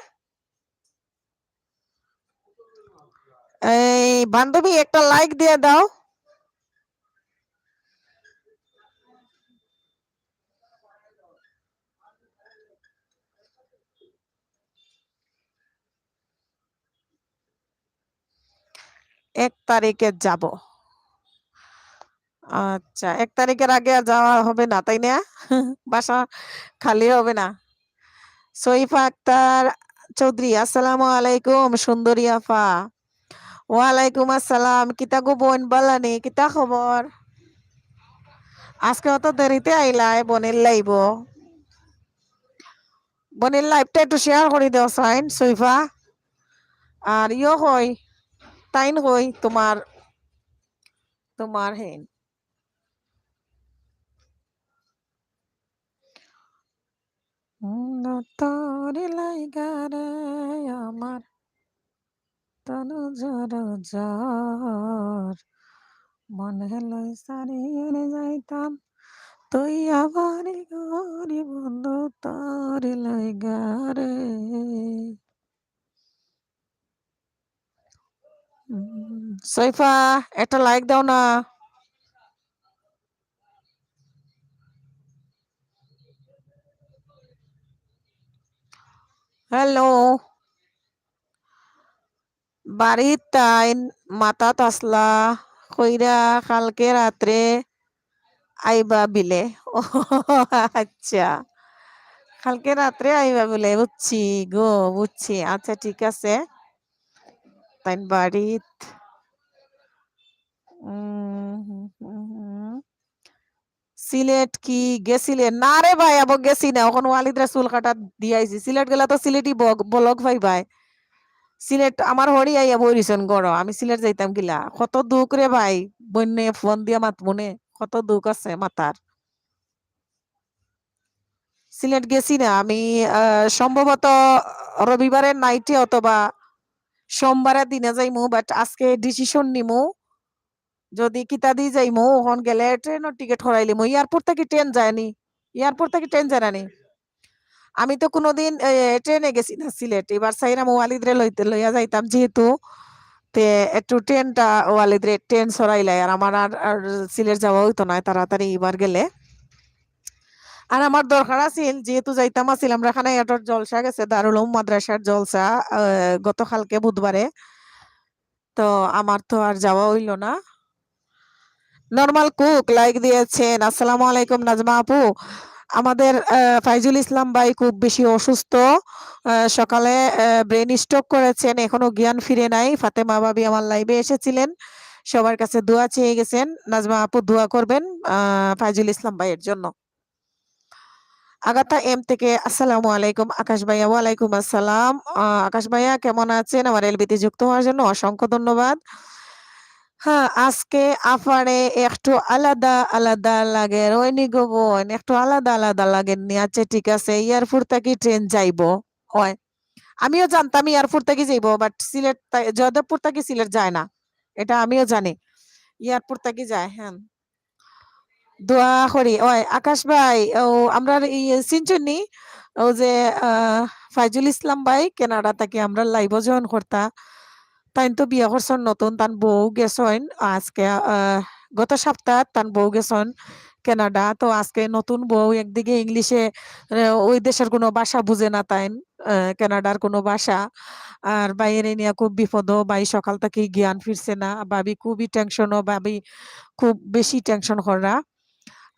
এই বান্ধবী, একটা লাইক দিয়ে দাও। এক তারিখে যাব। আচ্ছা, এক তারিখের আগে আর যাওয়া হবে না, তাই না? বাসা খালি হবে না। সৈফা আক্তার চৌধুরী, আসসালামু আলাইকুম সুন্দরী আফা। ওয়ালাইকুম আসসালাম। কিতা গো বোন, বালা নি? কিতা খবর? আজকে অত দেরিতে আইলায় বোনের লাইভো। বোনের লাইভটা একটু শেয়ার করি দেও সাইন, সৈফা। আর ইয়ো কই, তাইন কই তোমার, তোমার হেন। উম, তোর লাইগা রে আমার তনু জর জর, মন হেলো সারিয়ে যাইতাম, তুই আমার গরি বন্ধু তোর লাইগা রে। উম, সৈফা, একটা লাইক দাও না। হ্যালো। বাড়িত তাইন মাতাত আছলা, কইরা কালকে রাত্রে আইবা বিলে। ও আচ্ছা, কালকে রাত্রে আইবা বিলে, বুঝছি গো, বুঝছি। আচ্ছা, ঠিক আছে, তাইন বাড়িত। উম, হুম, হুম, হুম। সিলেট কি গেছিলে? না রে ভাই, আবো গেছি না। অখন ওয়ালিদরে চুল কাটা দিয়া আইছি। সিলেট গেলা তো সিলেটি বগ-, বলগ পাইবায়। সিলেট আমার হরি আইয়া বইরিছন গড়। আমি সিলেট যাইতাম গিলা। কত দুখ রে ভাই। বইনে ফোন দিয়া মাতমুনে। কত দুখ আছে মাতার। সিলেট গেছি না। আমি, আহ, সম্ভবত রবিবারের নাইটে অথবা সোমবারের দিনে যাইমু, but আজকে ডিসিশন নিমু। যদি কিতা দি যাইমু, অখন গেলে ট্রেনর টিকিট করাইলিমু। এয়ারপোর্ট থাকি ট্রেন যায়নি, এয়ারপোর্ট থাকি ট্রেন যায় না নি? আমি তো কোনোদিন, এ, ট্রেনে গেছি না সিলেট। এবার চাইরাম ওয়ালিদরে লইতে, লইয়া যাইতাম যেহেতু, তে একটু ট্রেনটা ওয়ালিদরে ট্রেন চড়াইলাই। আর আমার আর, আর সিলেট যাওয়া হইতো না তাড়াতাড়ি এবার গেলে। আর আমার দরকার আছিল, যেহেতু যাইতাম আছিল, আমরা এখানে এটার জলসা গেছে, দারুল উলুম মাদ্রাসার জলসা, আহ, গতকালকে বুধবারে। তো আমার তো আর যাওয়া হইল না। নরমাল কুক লাইক দিয়েছেন, "আসসালামু আলাইকুম নাজমা আপু।" আমাদের, আহ, ফাইজুল ইসলাম ভাই খুব বেশি অসুস্থ। আহ, সকালে, আহ, ব্রেন স্ট্রোক করেছেন, এখনো জ্ঞান ফিরে নাই। ফাতেমা ভাবি আমার লাইভে এসেছিলেন, সবার কাছে দোয়া চেয়ে গেছেন। নাজমা আপু দোয়া করবেন, আহ, ফাইজুল ইসলাম ভাইয়ের জন্য। আগাতা এম থেকে আসসালামু আলাইকুম আকাশ ভাইয়া। ওয়ালাইকুম আসসালাম। আহ, আকাশ ভাইয়া কেমন আছেন? আমার এলবিতে যুক্ত হওয়ার জন্য অসংখ্য ধন্যবাদ। হ্যাঁ, আজকে আফারে একটু আলাদা আলাদা লাগের, ওই নি গো বোন, একটু আলাদা আলাদা লাগের নি। আচ্ছা, ঠিক আছে, এয়ারপোর্ট থাকি ট্রেন যাইবো। হয়, আমিও জানতাম এয়ারপোর্ট থাকি যাইবো, but সিলেট তা-, জয়দেবপুর থাকি সিলেট যায় না, এটা আমিও জানি। এয়ারপোর্ট থাকি যায়, হ্যাঁ। দোয়া করি। ওই আকাশ ভাই, ও আমরার এই চিনছইন নি? ও যে, আহ, ফাইজুল ইসলাম ভাই কানাডা থাকি আমরার লাইভও জয়েন করতা। তাইন তো বিয়া করছইন নতুন, তান বউ গেছইন আজকে, আহ, গত সপ্তাহ তান বউ গেছইন কানাডা। তো আজকে নতুন বউ, একদিকে ইংলিশে, আহ, ওই দেশের কোনো ভাষা বুঝে না তাইন, আহ, কানাডার কোনো ভাষা। আর ভাইরে নিয়া খুব বিপদো, ভাই সকাল থাকি জ্ঞান ফিরছে না, ভাবি খুবই টেনশনো, ভাবি খুব বেশি টেনশন কররা।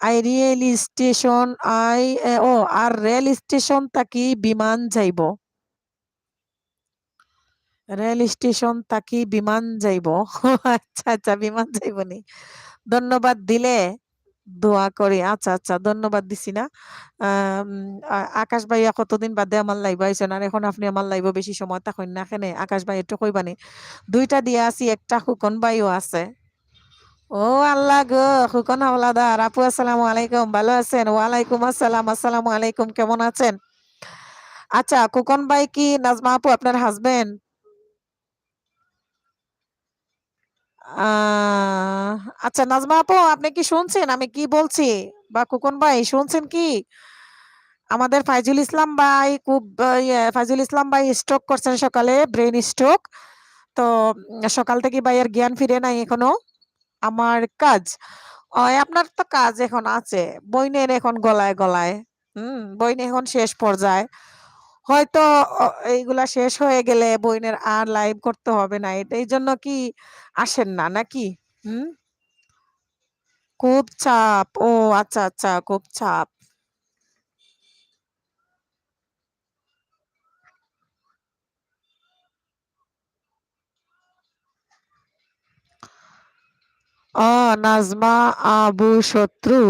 আই রেল স্টেশন, আই, এ, ও, আর রেল স্টেশন থাকি বিমান যাইবো। রেল স্টেশন থাকি বিমান যাইবো। আচ্ছা, আচ্ছা, বিমান যাইবো নি। ধন্যবাদ দিলে দোয়া করি। আচ্ছা, আচ্ছা, ধন্যবাদ দিছি না। আম, আ-, আকাশ ভাইয়া কতদিন বাদে আমার live-এ আইছেন, আর এখন আপনি আমার live-এ বেশি সময় থাকইন না কেনে? আকাশ ভাই একটু কইবানি। দুইটা দিয়া আছি, একটা খুকন ভাইও আছে। ও আল্লাহ গো, খুকন হাওলাদার, আপু আসসালামু আলাইকুম, ভালো আছেন? ওয়ালাইকুম আসসালাম, আসসালামু আলাইকুম, কেমন আছেন? আচ্ছা, খুকন ভাই কি নাজমা আপু আপনার husband? আহ, আচ্ছা, নাজমা আপু, আপনি কি শুনছেন আমি কি বলছি? বা খুকন ভাই, শুনছেন কি? আমাদের ফাইজুল ইসলাম ভাই খুব, আহ, ইয়ে, ফাইজুল ইসলাম ভাই stroke করছেন সকালে, brain stroke। তো, উম, সকাল থেকে ভাইয়ের জ্ঞান ফিরে নাই এখনো। আমার কাজ, ওই আপনার তো কাজ এখন আছে, বইনের এখন গলায় গলায়। হুম, বইন এখন শেষ পর্যায়ে। হয়তো, অ, এইগুলা শেষ হয়ে গেলে বইনের আর live করতে হবে না। এটা এই জন্য কি আসেন না নাকি? হুম? খুব চাপ। ও আচ্ছা, আচ্ছা, খুব চাপ। ও, নাজমা আবু শত্রু,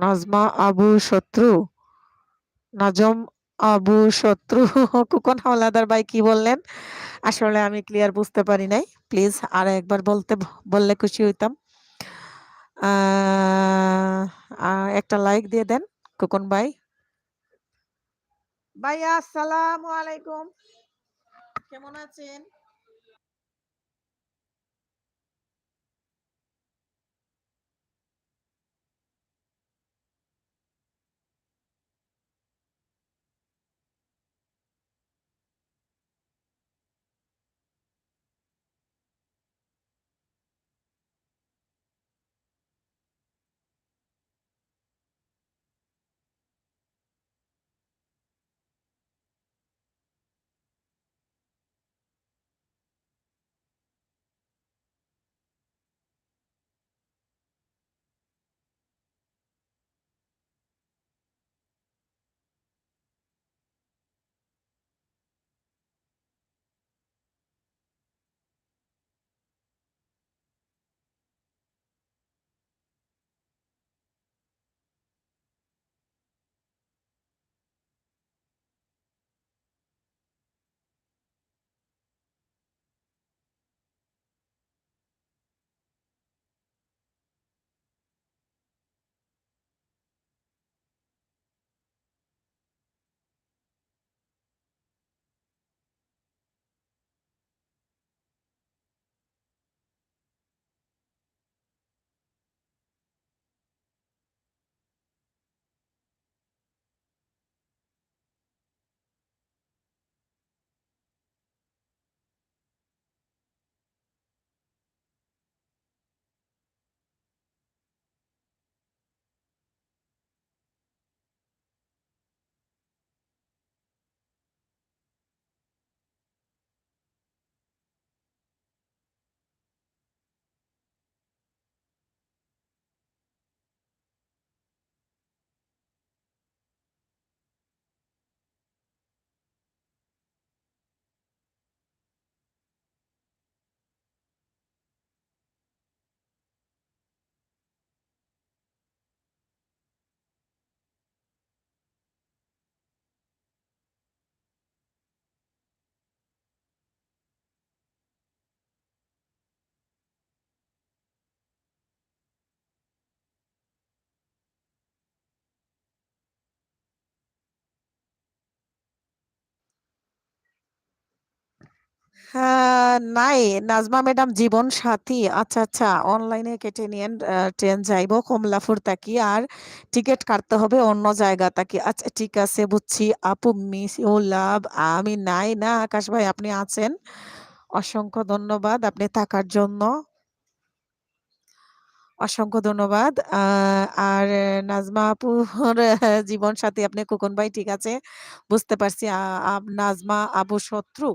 নাজমা আবু শত্রু, নাজম আবু শত্রু। খুকন হাওলাদার ভাই কি বললেন? আসলে আমি clear বুঝতে পারি নাই। Please আর একবার বলতে, বললে খুশি হইতাম। আহ, আহ, একটা like দিয়ে দেন, খুকন ভাই। ভাইয়া, আসসালামু আলাইকুম। কেমন আছেন? হ্যাঁ, নাই, নাজমা ম্যাডাম জীবন সাথী। আচ্ছা, আচ্ছা, online-এ কেটে নিয়েন, আহ, ট্রেন যাইবো কমলাপুর থাকি, আর টিকিট কাটতে হবে অন্য জায়গা থাকি। আচ্ছা, ঠিক আছে, বুঝছি। আপু, miss you love। আমি নাই না, আকাশ ভাই, আপনি আছেন। অসংখ্য ধন্যবাদ আপনি থাকার জন্য। অসংখ্য ধন্যবাদ। আহ, আর নাজমা আপুর জীবন সাথী আপনি খোকন ভাই, ঠিক আছে, বুঝতে পারছি। আ-, আব-, নাজমা আবু শত্রু।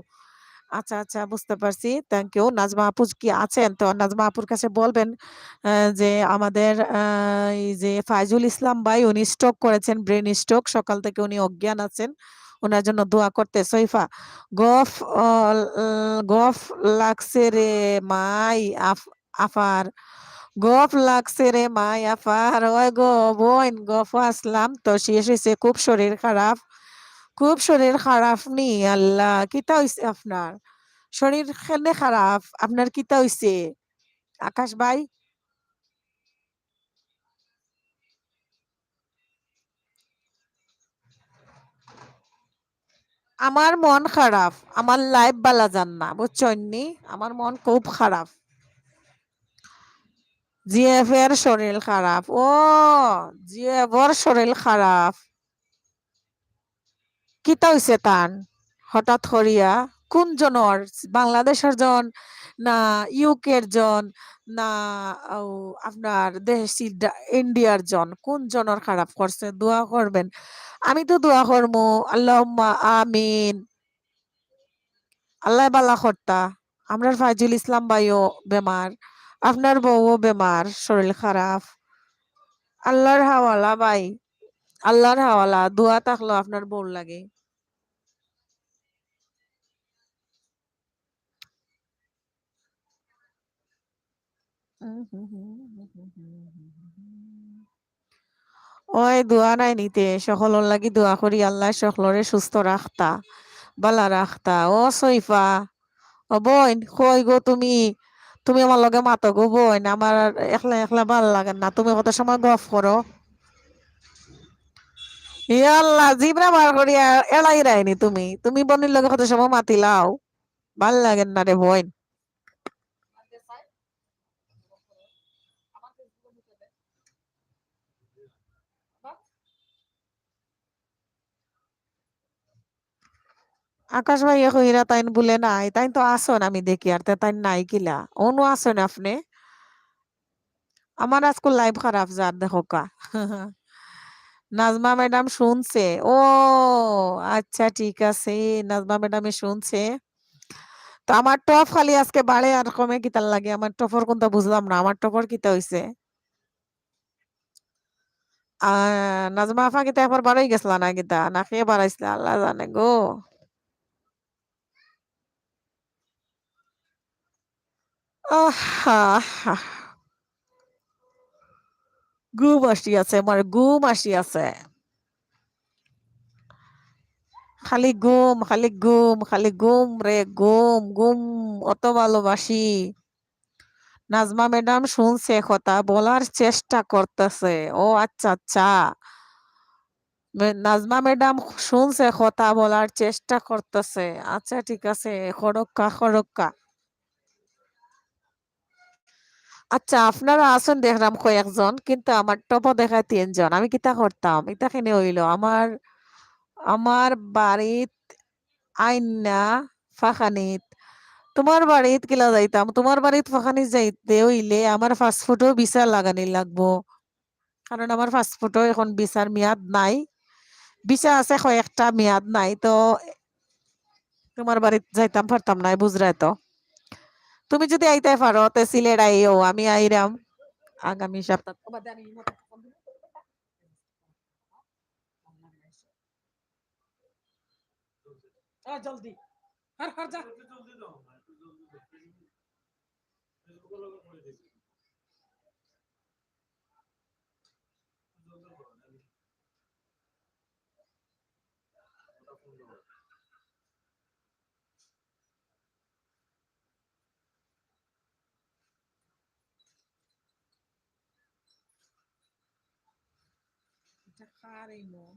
আচ্ছা, আচ্ছা, বুঝতে পারছি। Thank you। নাজমা আপু কি আছেন? তো নাজমা আপুর কাছে বলবেন, আহ, যে আমাদের, আহ, এই যে ফাইজুল ইসলাম ভাই, উনি stroke করেছেন, brain stroke, সকাল থেকে উনি অজ্ঞান আছেন। ওনার জন্য দোয়া করতে। সৈফা, গফ, আহ, গফ লাগছে রে মাই আফ-, আফার, গফ লাগছে রে মাই আফার। ওই গো বইন, গফ আসলাম তো শেষ হইছে, খুব শরীর খারাপ, খুব শরীর খারাপ নি। আল্লাহ, কিতা হইছে আপনার? শরীর কেনে খারাপ? আপনার কিতা হইছে, আকাশ ভাই? আমার মন খারাপ, আমার life বালা যার না, বুঝছইন নি? আমার মন খুব খারাপ। জিএফ এর শরীর খারাপ। ও, জিএফ ওর শরীর খারাপ। কিতা হইছে তান? হঠাৎ করিয়া কোন জনর, বাংলাদেশর জন না ইউকের জন না, ও, আপনার দেশি ডা-, ইন্ডিয়ার জন, কোন জনর খারাপ করছে? দোয়া করবেন। আমি তো দোয়া করমু, আল্লাহুম্মা আমিন। আল্লাহ বালা করতা। আমরার ফাইজুল ইসলাম ভাইও বেমার, আপনার বউও বেমার, শরীর খারাপ। আল্লাহর হাওয়ালা ভাই, আল্লাহর হাওয়ালা, দোয়া থাকলো আপনার বউর লাগি। ওই দোয়া নাই নিতে, সকলর লাগি দোয়া করি, আল্লাহ সকলরে সুস্থ রাখতা, বালা রাখতা। ও সৈফা, ও বইন, কই গো তুমি? তুমি আমার লগে মাতো গো বইন, আমার একলা একলা ভালা লাগে না, তুমি কত সময় গফ করো। ইয়া আল্লাহ, জিবরা বার করিয়া এড়াই রায়নি তুমি, তুমি বইনর লগে কত সময় মাতিলাও, ভালা লাগে না রে বইন। আকাশ ভাইয়ে কইরা তাইন বুলে নাই, তাইন তো আছইন আমি দেখি, আর তে তাইন নাই কিলা? অনু আছইন আপনে? আমার আজকুর life খারাপ যার দেখউক্কা। নাজমা ম্যাডাম শুনছে। ও আচ্ছা, ঠিক আছে, নাজমা ম্যাডামে শুনছে। তো আমার টপ খালি আজকে বাড়ে আর কমে কিতার লাগি? আমার টপর কুনতা বুঝলাম না, আমার টপর কিতা হইছে? আহ, নাজমা আফা কিতা একবার বারই গেছলা না কিতা? না কে বারাইছলা? আল্লাহ জানে গো। আহা, আহা। ঘুম আসি আছে, আমার ঘুম আসি আছে। খালি ঘুম, খালি ঘুম, খালি ঘুম রে ঘুম, ঘুম অত ভালোবাসি। নাজমা ম্যাডাম শুনছে, কথা বলার চেষ্টা করতেছে। ও আচ্ছা, আচ্ছা। মে-, নাজমা ম্যাডাম শুনছে, কথা বলার চেষ্টা করতেছে। আচ্ছা, ঠিক আছে, খড়ক্কা, খড়ক্কা। আচ্ছা, আপনারা আছইন দেখলাম কয়েকজন, কিন্তু আমার টপো দেখায় তিনজন। আমি কিতা করতাম? ইতা কেনে হইল? আমার, আমার বাড়িত আইন্না ফাখানিত। তোমার বাড়িত কিলা যাইতাম? তোমার বাড়িত ফাখানিত যাইতে হইলে আমার পাসপোর্টও ভিসা লাগানি লাগবো, কারণ আমার পাসপোর্টও এখন ভিসার মেয়াদ নাই। ভিসা আছে কয়েকটা, মেয়াদ নাই। তো তোমার বাড়িত যাইতাম পারতাম না, বুঝরায় তো। তুমি যদি আইতায় পারো, তে সিলেট আইও, আমি আইরাম আগামী সপ্তাহ। আ, জলদি। হার, হার, যা। এটা কার এই মন?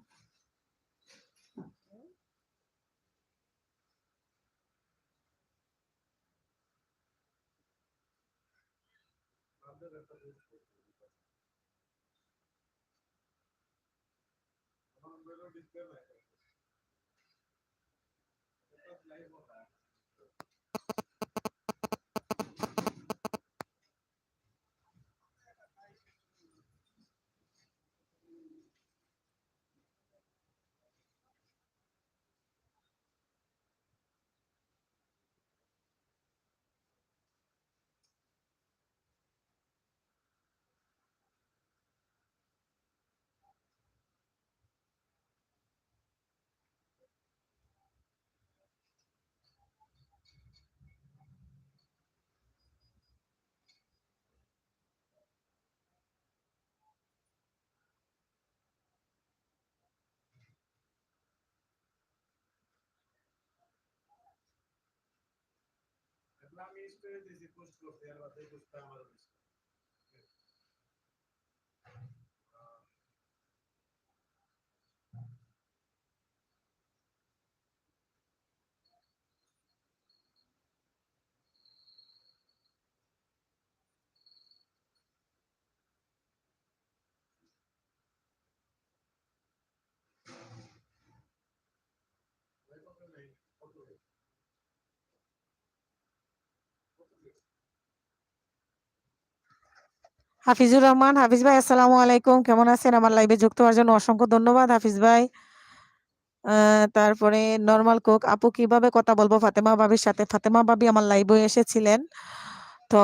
আমি স্টোরি দিছি, পোস্ট করছি, আর বাদে পোস্টটা আমার অফিস। হাফিজুর রহমান, হাফিজ ভাই, আসসালামু আলাইকুম। কেমন আছেন? আমার লাইভে যুক্ত হওয়ার জন্য অসংখ্য ধন্যবাদ, হাফিজ ভাই। আহ, তারপরে নরমাল কুক, আপু, কিভাবে কথা বলবো ফাতেমা ভাবির সাথে? ফাতেমা ভাবি আমার লাইভে এসেছিলেন, তো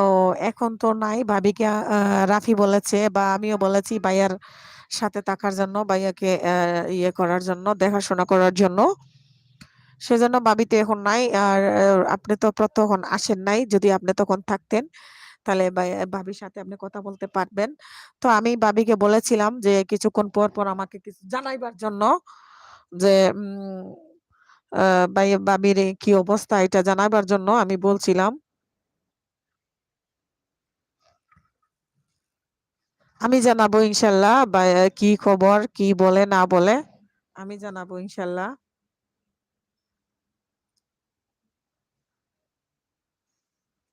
এখন তো নাই। ভাবিকে, আহ, রাফি বলেছে বা আমিও বলেছি ভাইয়ার সাথে থাকার জন্য, ভাইয়াকে, আহ, ইয়ে করার জন্য, দেখাশোনা করার জন্য। সেজন্য ভাবি তো এখন নাই। আর, আহ, আপনি তো তখন আসেন নাই, যদি আপনি তখন থাকতেন, তাহলে ভাই-, ভাবির সাথে আপনি কথা বলতে পারবেন। তো আমি ভাবিকে বলেছিলাম যে কিছুক্ষণ পর পর আমাকে কিছু জানাইবার জন্য, যে, উম, আহ, ভাই, ভাবির এই কি অবস্থা, এটা জানাবার জন্য আমি বলছিলাম। আমি জানাবো ইনশাল্লাহ, বা, কি খবর, কি বলে না বলে, আমি জানাবো ইনশাল্লাহ।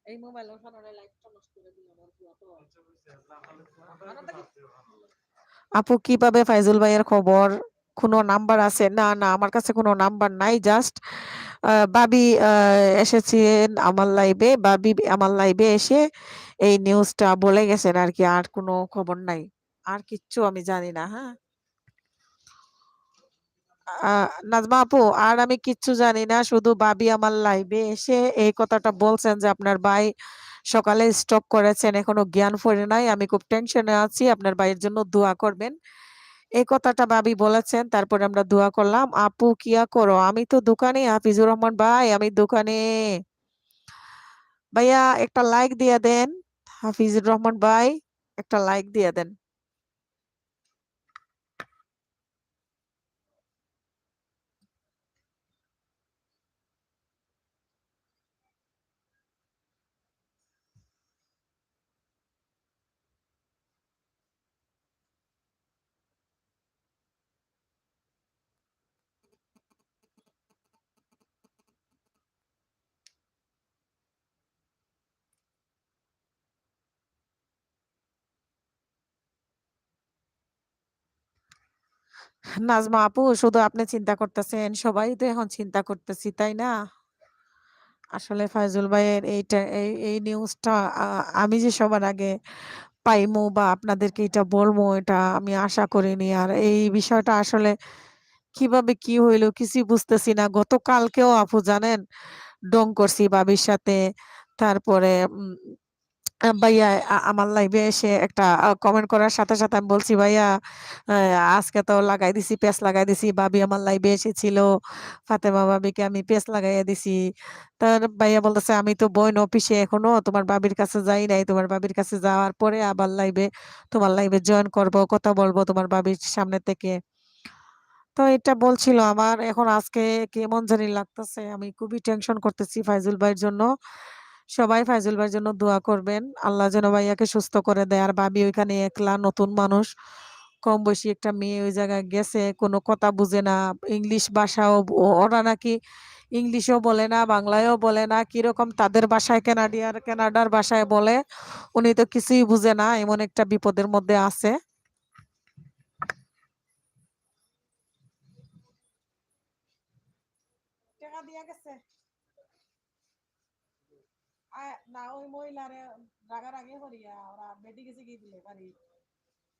এই মোবাইল ওখানে লাইটটা নষ্ট করে দিল আমার পুয়া তো। আপু, কিভাবে ফাইজুল ভাইয়ের খবর? কোনো নাম্বার আছে? না, না, আমার কাছে কোনো নাম্বার নাই। জাস্ট, আহ, ভাবি, আহ, এসেছেন আমার লাইভে, ভাবি আমার লাইভে এসে এই নিউজটা বলে গেছেন আর কি, আর কোনো খবর নাই। আর কিচ্ছু আমি জানি না। হ্যাঁ, আহ, নাজমা আপু, আর আমি কিচ্ছু জানি না, শুধু ভাবি আমার লাইভে এসে এই কথাটা বলছেন যে আপনার ভাই সকালে স্ট্রোক করেছেন, এখনো জ্ঞান ফিরে নাই, আমি খুব টেনশনে আছি, আপনার ভাইয়ের জন্য দোয়া করবেন। এই কথাটা ভাবি বলেছেন, তারপরে আমরা দোয়া করলাম। আপু, কিয়া করো? আমি তো দোকানে, হাফিজুর রহমান ভাই, আমি দোকানে। ভাইয়া, একটা লাইক দিয়ে দেন, হাফিজুর রহমান ভাই, একটা লাইক দিয়ে দেন। নাজমা আপু, শুধু আপনি চিন্তা করতেছেন, সবাই তো এখন চিন্তা করতেছি, তাই না? আসলে ফাইজুল ভাইয়ের এইটা, এই, এই নিউজটা, আ, আমি যে সবার আগে পাইমু বা আপনাদেরকে এটা বলবো, এটা আমি আশা করিনি। আর এই বিষয়টা আসলে কিভাবে কি হইলো, কিছুই বুঝতেছি না। গতকালকেও আপু জানেন, ঢং করছি ভাবির সাথে। তারপরে, উম, আ, ভাইয়া, আ-, আমার লাইভে এসে একটা, আ, কমেন্ট করার সাথে সাথে আমি বলছি, "ভাইয়া, আ, আজকে তো লাগাই দিছি, পেচ লাগাই দিছি, ভাবি আমার লাইভে এসেছিল, ফাতেমা ভাবিকে আমি পেচ লাগাইয়া দিছি।" তার ভাইয়া বলতেছে, "আমি তো বইন অফিসে এখনো, তোমার ভাবির কাছে যাই নাই, তোমার ভাবির কাছে যাওয়ার পরে আবার লাইভে, তোমার লাইভে জয়েন করব, কথা বলবো তোমার ভাবির সামনে থেকে।" তো এটা বলছিল আমার, এখন আজকে কেমন জানি লাগতেছে, আমি খুবই টেনশন করতেছি ফাইজুল ভাইয়ের জন্য। সবাই ফাইজুল ভাইয়ের জন্য দোয়া করবেন, আল্লাহ যেন ভাইয়াকে সুস্থ করে দেয়। আর ভাবি ওইখানে একলা, নতুন মানুষ, কম বয়সী একটা মেয়ে ওই জায়গায় গেছে, কোনো কথা বুঝে না, ইংলিশ ভাষাও ব-, ও-, ওরা নাকি ইংলিশও বলে না, বাংলায়ও বলে না, কিরকম তাদের ভাষায়, কানাডিয়ার, কানাডার ভাষায় বলে, উনি তো কিছুই বুঝে না, এমন একটা বিপদের মধ্যে আছে। টেকা দিয়া গেছে। আ, না, ওই মহিলারে রাগারাগি করিয়া ওরা বেটি গেছে কি দিলে বাড়ি।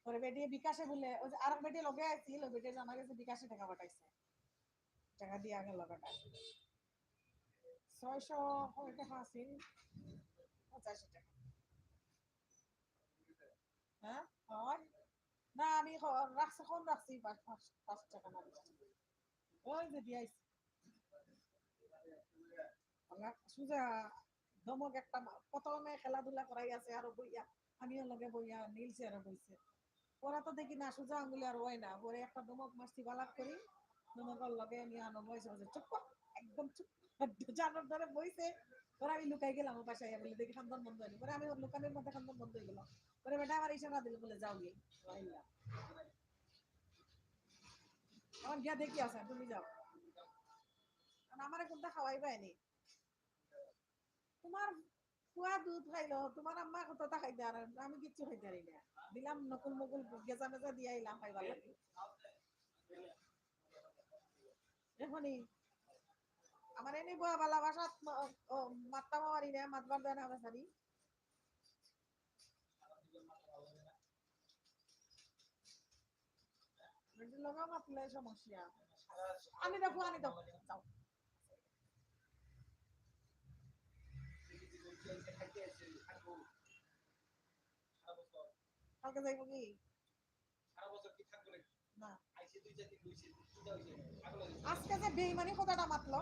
পরে বেটি বিকাশে বলে, ওই যে আরেক বেটি লগে আছিল, ওই বেটি জানা গেছে বিকাশে টাকা পাঠাইছে। টাকা দিয়া গেল বেটা। ছয়শো কয় টাকা আছিল? পঁচাশি টাকা। হ্যাঁ? হয়? না, আমি হ-, রাখছি, কম রাখছি, পাঁচ, পাঁচ, পাঁচ টাকা না বেশি। ওই যে দিয়া আইছি। আল্লাহ, সুজা ধমক একটা মা-, প্রথমে খেলাধুলা করাই আছে আরো বইয়া, আমিও লগে বইয়া, নীল চেয়ারে বইছে। ওরা তো দেখি না, সুজা আঙ্গুলে আর হয় না। পরে একটা ধমক মারছি বালাক করি, ধমকর লগে নিয়ে আনো বইছে, বলছে, "চুপ কর, একদম চুপ কর।" জানোর ধরে বইছে, পরে আমি লুকাই গেলাম, ও বাসায় বলে দেখি খান্দন বন্ধ হয়নি। পরে আমি ওর লুকানোর মধ্যে খান্দন বন্ধ হয়ে গেল। পরে বেটা আমার ইশারা দিল, বলে, "যাও গিয়ে।" আমার গিয়া দেখি আছে, তুমি যাও। কারণ আমারে কোনটা খাওয়াই পায়নি। তোমার ফুয়া দুধ খাইলো, তোমার আম্মা কতটা খাইতে আর আমি কিচ্ছু খাইতে পারি না। দিলাম নকুল মকুল গেজা মেজা দিয়া আইলাম খাইবার লাগি। এখনই আমার এনে বয়া বালা বাসাত ম-, ও, মাততাম পারি না, মাতবার দেয় না বেচারি। এটার লগে মাতলে সমস্যা। আনি দেখো, আনি দাও। যাও। কালকে যাইব কি? না। আজকে যে বেইমানি কথাটা মাতলো।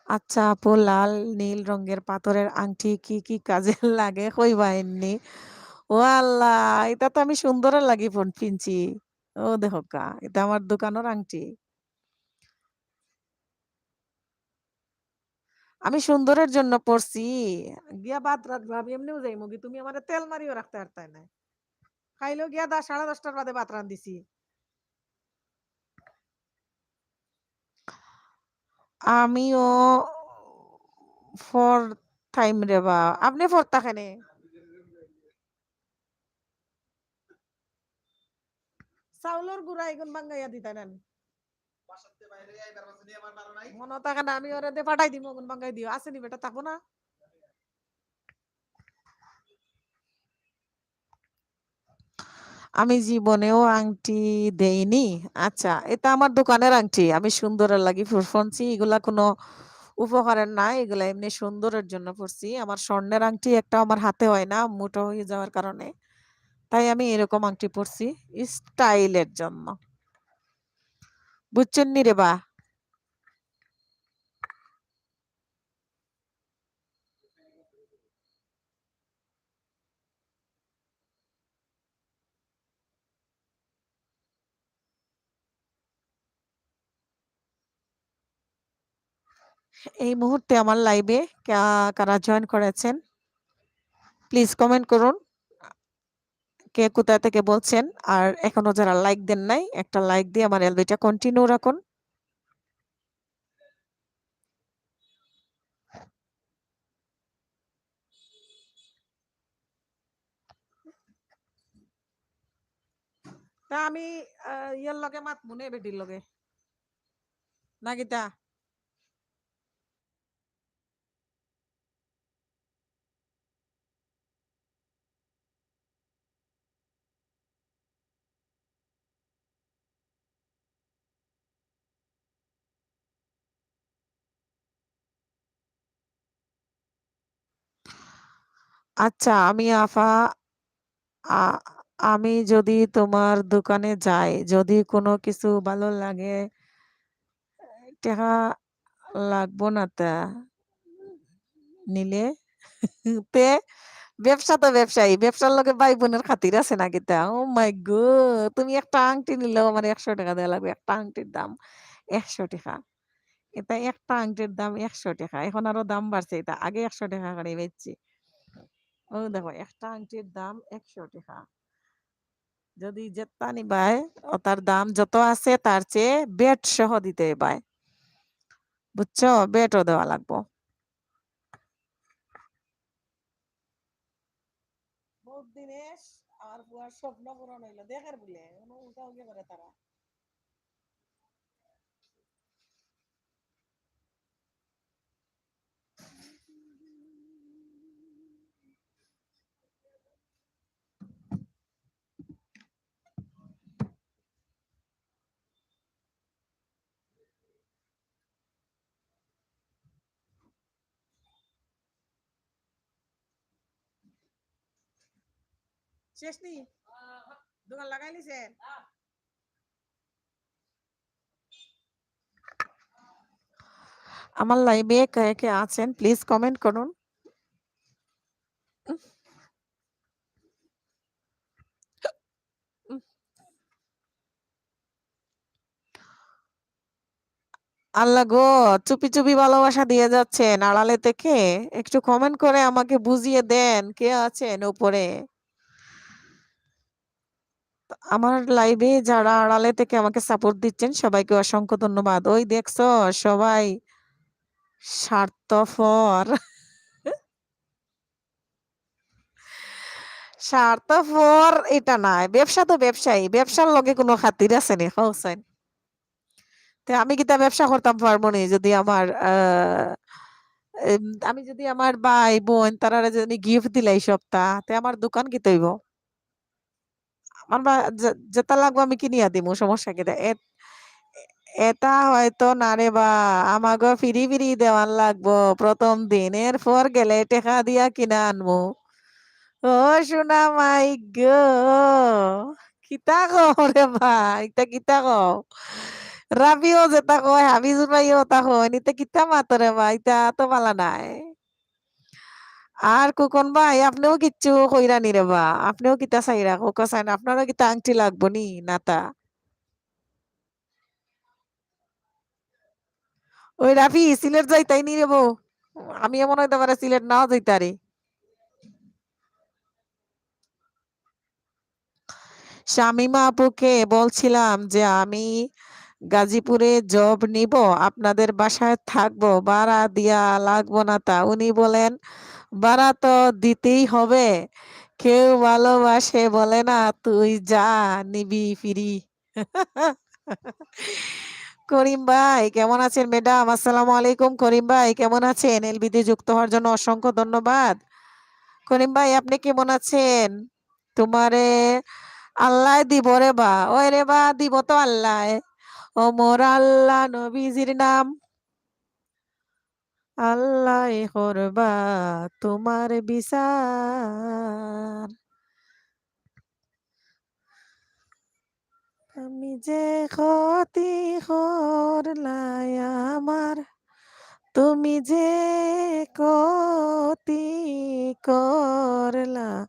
আচ্ছা আপু, লাল নীল রঙের পাথরের আংটি কি কি কাজে লাগে কইবা এমনি? ও আল্লাহ, এটা তো আমি সুন্দরের লাগি ফোন কিনছি। ও দেখো কা, এটা আমার দোকানের আংটি। আমি সুন্দরের জন্য পড়ছি। গিয়া বাদ রাত ভাবি এমনিও যাইমু গি, তুমি আমারে তেল মারিও রাখতে পারতায় না। খাইলো গিয়া দা-, সাড়ে দশটার বাদে ভাত রান্ধিছি। আমিও ফর টাইম রে বা। আপনি ফর থাকেনে? চাউলর গুড়া এগুন বাঙ্গাইয়া দিতা নেন। মনে থাকে না, আমি ওরে দে পাঠাই দিমু, অগুন বাঙ্গাই দিও। আছে নি বেটা, থাকবো না? আমি জীবনেও আংটি দেইনি। আচ্ছা, এটা আমার দোকানের আংটি। আমি সুন্দরের লাগি ফুরফনছি। এগুলা কোনো উপকারের না, এগুলা এমনি সুন্দরের জন্য পরছি। আমার স্বর্ণের আংটি একটা আমার হাতে হয় না, মোটা হয়ে যাওয়ার কারণে। তাই আমি এরকম আংটি পরছি স্টাইলের জন্য। বুঝছেন নি রে বা? এই মুহূর্তে আমার লাইভে কা-, কারা জয়েন করেছেন, প্লিজ কমেন্ট করুন। কে কোথা থেকে বলছেন? আর এখনো যারা লাইক দেন নাই, একটা লাইক দিয়ে আমার এলবিটা কন্টিনিউ রাখুন। তা আমি, আহ, ইয়ার লগে মাতমু নে, বেটির লগে। না কিতা? আচ্ছা, আমি আফা, আ-, আমি যদি তোমার দোকানে যাই, যদি কোনো কিছু ভালো লাগে, টেকা লাগবো না তা নিলে? তে ব্যবসা তো ব্যবসায়ী, ব্যবসার লগে ভাই বোনের খাতির আছে না কিতা? ও মাই গো, তুমি একটা আংটি নিলেও আমার একশো টেকা দেওয়া লাগবে, একটা আংটির দাম একশো টেকা। এটা একটা আংটির দাম একশো টেকা, এখন আরো দাম বাড়ছে, এটা আগে একশো টেকা করে বেচছি। ও দেখো, একটা আংটির দাম একশো টেকা। যদি যেটা নিবায়, ওটার দাম যত আছে, তার চেয়ে ভ্যাট সহ দিতে হইবায়। বুঝছো? ভ্যাটও দেওয়া লাগবো। বহুত দিনে আমার পুয়ার স্বপ্ন পূরণ হইলো, দেখের বুলে, কোনো উল্টা উল্টা করে তারা। শেষ নি? দোকান লাগাই নিছে? আমার লাইভে কে কে আছেন, প্লিজ কমেন্ট করুন। আল্লাহ গো, চুপি চুপি ভালোবাসা দিয়ে যাচ্ছেন আড়ালে থেকে। একটু কমেন্ট করে আমাকে বুঝিয়ে দেন কে আছেন উপরে। আমার লাইভে যারা আড়ালে থেকে আমাকে সাপোর্ট দিচ্ছেন, সবাইকে অসংখ্য ধন্যবাদ। ওই দেখছো, সবাই স্বার্থপর। স্বার্থপর এটা নায়, ব্যবসা তো ব্যবসায়ী, ব্যবসার লগে কোনো খাতির আছে নি, হোসেন? তে আমি কিতা ব্যবসা করতাম পারবো নি যদি আমার, আহ, এম, আমি যদি আমার ভাই বোন তারারে যদি আমি গিফট দিলাই সপ্তাহ, তে আমার দোকান কিতা অইবো? আমার বা-, যে-, যেটা লাগবো আমি কিনিয়া দিমু, সমস্যা কিতা? এ-, এটা হয়তো না রে বা, আমাগো ফিরি ফিরি দেওয়ান লাগবো প্রথম দিন, এরপর গেলে টেকা দিয়া কিনা আনমু। ও সোনা মাই গো, কিতা কও রে বা, ইতা কিতা কও? রাবিও যেটা কয়, হাবিজুর ভাইও ওটা কয়, ইতা কিতা মাতো রে বা, ইতা তো বালা নায়। আর খোকন ভাই, আপনেও কিচ্ছু কইরা নি রে বা, আপনেও কিতা চাইরা, খোকা চাইন, আপনারও কিতা আংটি লাগবো নি, নাতা? ওই রাফি, সিলেট যাইতায় নি রে বউ? আমি এমন অইতে পারে সিলেট নাও যাইতারি। শামিমা আপুকে বলছিলাম যে আমি গাজীপুরে জব নিব, আপনাদের বাসায় থাকবো, ভাড়া দিয়া লাগবো না তা। উনি বলেন, "ভাড়া তো দিতেই হবে, কেউ ভালোবাসে বলে না, তুই যা নিবি ফিরি।" করিম ভাই, কেমন আছেন ম্যাডাম? আসসালামু আলাইকুম। করিম ভাই, কেমন আছেন? এলবিতে যুক্ত হওয়ার জন্য অসংখ্য ধন্যবাদ। করিম ভাই, আপনি কেমন আছেন? তোমারে আল্লায় দিব রে বা, ওই রে বা, দিব তো আল্লায়। ওমর আল্লাহ নবীজির নাম, আল্লায় করবা তোমার বিচার। আমি যে ক্ষতি করলাই আমার, তুমি যে ক্ষতি করলা,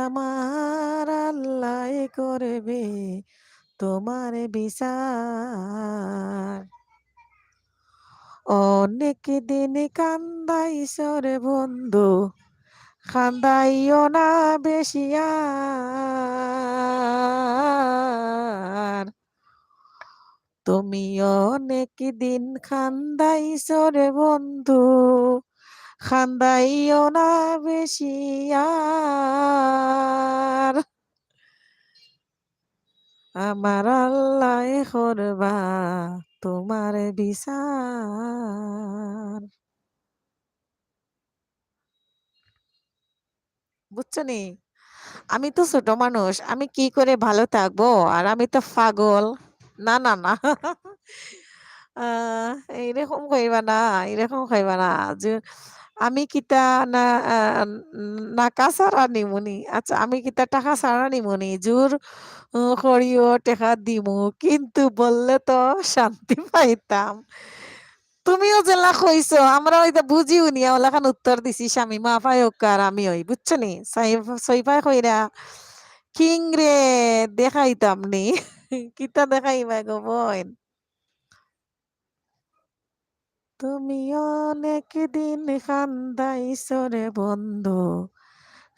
আমার আল্লায় করবে তোমার বিচার। অনেক দিন কান্দাইছ রে বন্ধু, কান্দাইও না বেশি আর। তুমি অনেক দিন কান্দাইছ রে বন্ধু, কান্দাইও না বেশি আর। আমার আল্লায় করবা তোমার বিচার। বুঝছো নি? আমি তো ছোট মানুষ, আমি কি করে ভালো থাকবো? আর আমি তো পাগল। না, না, না। আহ, এইরকম কইবা না, এইরকম কইবা না। যে আমি কিতা না, আহ, নাকা ছাড়া নিমুনি? আচ্ছা, আমি কিতা টাকা ছাড়া নিমুনি? জোর, উম, করিও টেকা দিমু, কিন্তু বললে তো শান্তি পাইতাম। তুমিও যেলা কইছো, আমরা ওইটা বুঝিও নি, ওলাখান উত্তর দিছি, শামিমা আফায় হোক আর আমি ওই, বুঝছো নি? সাইফ-, সইফায় কইরা, "কিং রে, দেখাইতাম নি।" কিতা দেখাইবা গো বইন? তুমি অনেক দিন কান্দাইছ রে বন্ধু,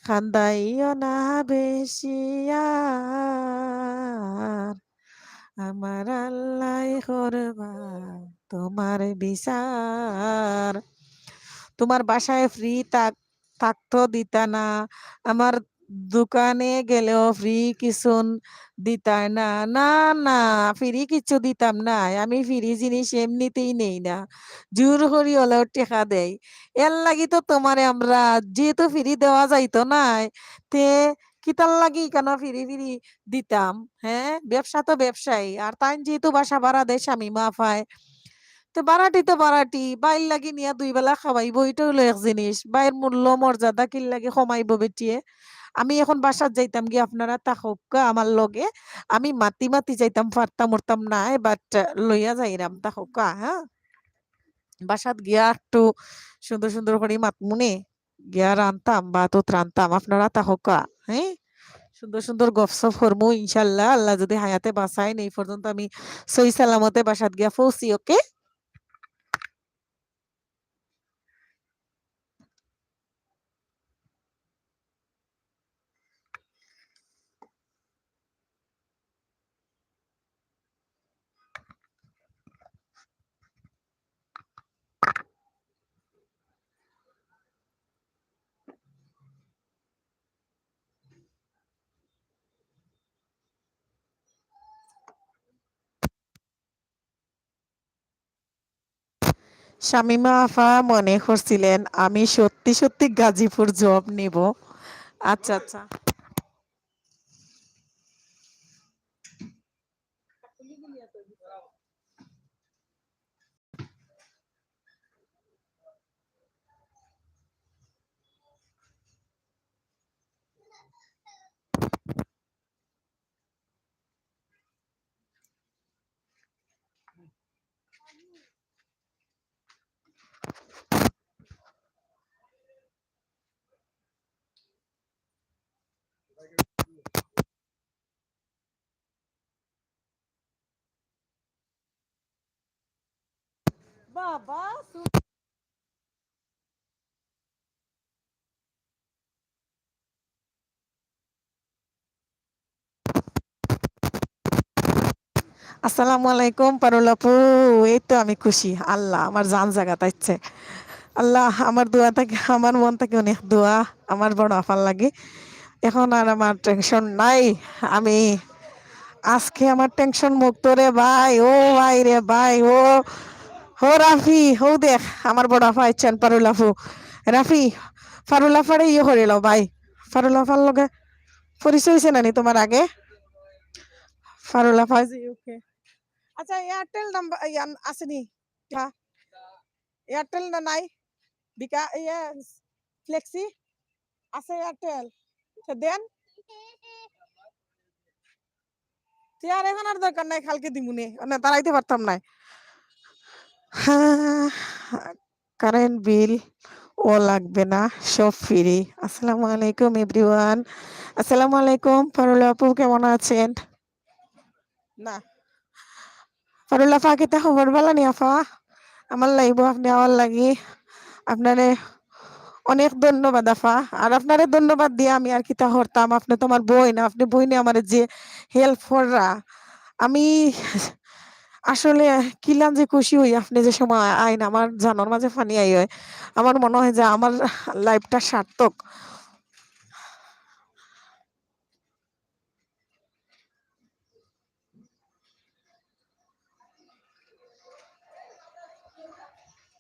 কান্দাইও না বেশি আর। আমার আল্লায় করবা তোমার বিচার। তোমার বাসায় ফ্রি থাক-, থাকতো দিতা না, আমার দোকানে গেলেও ফ্রি কিছু দিতায় না। না, না, ফ্রি কিচ্ছু দিতাম না। আমি ফ্রি জিনিস এমনিতেই নেই না। জোর করি হলেও টেকা দেই। এর লাগি তো তোমারে আমরা, যেহেতু ফ্রি দেওয়া যাইতো নায়, তে কিতার লাগি কেন ফ্রি ফ্রি দিতাম? হ্যাঁ, ব্যবসা তো ব্যবসায়ী। আর তাইন যেহেতু বাসা ভাড়া দেয় শামিমা আফায়, তো ভাড়াটি তো ভাড়াটি, ভাইর লাগি নিয়া দুই বেলা খাওয়াইবো, ইটা অইলো এক জিনিস। ভাইর মূল্য মর্যাদা কির লাগি কমাইবো বেটিয়ে? আমি এখন বাসাত যাইতাম গি, আপনারা থাকউক্কা আমার লগে, আমি মাতি মাতি যাইতাম, পারতাম উরতাম নায়, but লইয়া যাইরাম, থাকউক্কা, হ্যাঁ? বাসাত গিয়া একটু সুন্দর সুন্দর করি মাতমুনে, গিয়া রানতাম, ভাত উত রানতাম, আপনারা থাকউক্কা, হ্যাঁ? সুন্দর সুন্দর গফসফ করমু ইনশাল্লাহ, আল্লাহ যদি হায়াতে বাঁচাইন, এই পর্যন্ত আমি সহি সালামতে বাসাত গিয়া পৌঁছি, ওকে? শামিমা আফা মনে করছিলেন আমি সত্যি সত্যি গাজীপুর জব নিব। আচ্ছা, আচ্ছা। বাবা, সু- আসসালামু আলাইকুম পারুল আপু। এই তো আমি খুশি, আল্লাহ আমার জান জাগাত আইছে। আল্লাহ আমার দোয়া থাকি, আমার মন থাকি অনেক দোয়া আমার বড় আফার লাগি। এখন আর আমার টেনশন নাই, আমি আজকে আমার টেনশন মুক্ত রে ভাই। ও ভাই রে ভাই, ও, ও রাফি, ও দেখ আমার বড় আফা আইছেন পারুল আপু। রাফি, পারুল আফারে ইয়ে করে লও ভাই, পারুল আফার লগে পরিচয় অইছে না নি তোমার আগে? পারুল আফা যে ওকে। আচ্ছা, এয়ারটেল নাম্বার, ইয়া, আছে নি? হ্যাঁ। এয়ারটেল না নাই? বিকা-, ইয়া, ফ্লেক্সি? আছে এয়ারটেল? তো দেন। তে আর এখন আর দরকার নাই, কালকে দিমুনে। মানে, দাঁড়াইতে পারতাম না। হ্যাঁ, কারেন্ট বিল ও লাগবে না, সব ফ্রি। আসসালামু আলাইকুম এভরিওয়ান। আসসালামু আলাইকুম পারুল আপু, কেমন আছেন? না। পারুল আফা, কিতা খবর? ভালা নি আফা? আমার লাইভো আপনে আওয়ার লাগি আপনারে অনেক ধন্যবাদ আফা। আর আপনারে ধন্যবাদ দিয়া আমি আর কিতা করতাম? আপনে তো আমার বইন, আপনে বইনে আমারে যে হেল্প কররা, আমি আসলে কিলান যে খুশি অই। আপনে যে সময় আইন, আমার জানর মাঝে পানি আই অয়। আমার মনে অয় যে আমার লাইফটা সার্থক।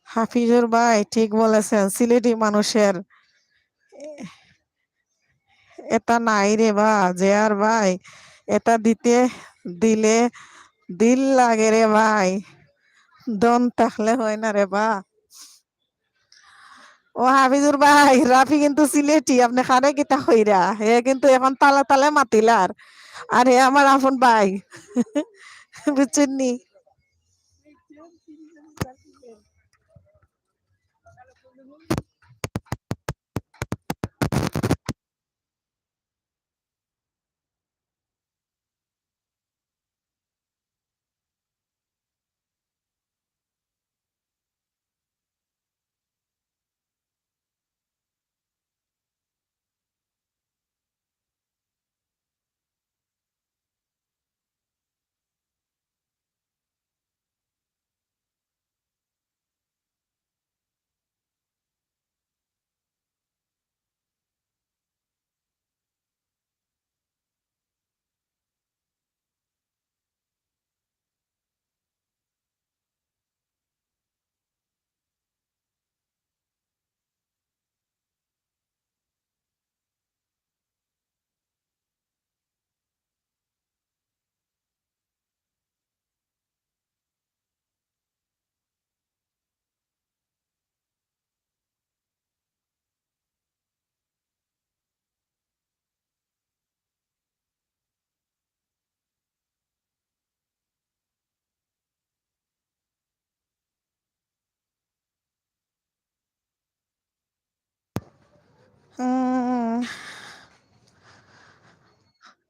হাফিজুর ভাই ঠিক বলেছেন, সিলেটি মানুষের এ-, এটা নাই রে বা, যে আর ভাই, এটা দিতে দিলে দিল লাগে রে ভাই, ধন থাকলে হয় না রে বা। ও হাফিজুর ভাই, রাফি কিন্তু সিলেটি, আপনে কারে কিতা কইরা? হে কিন্তু এখন তালে তালে মাতিলার। আর হে আমার আপন ভাই। বুঝছেন নি?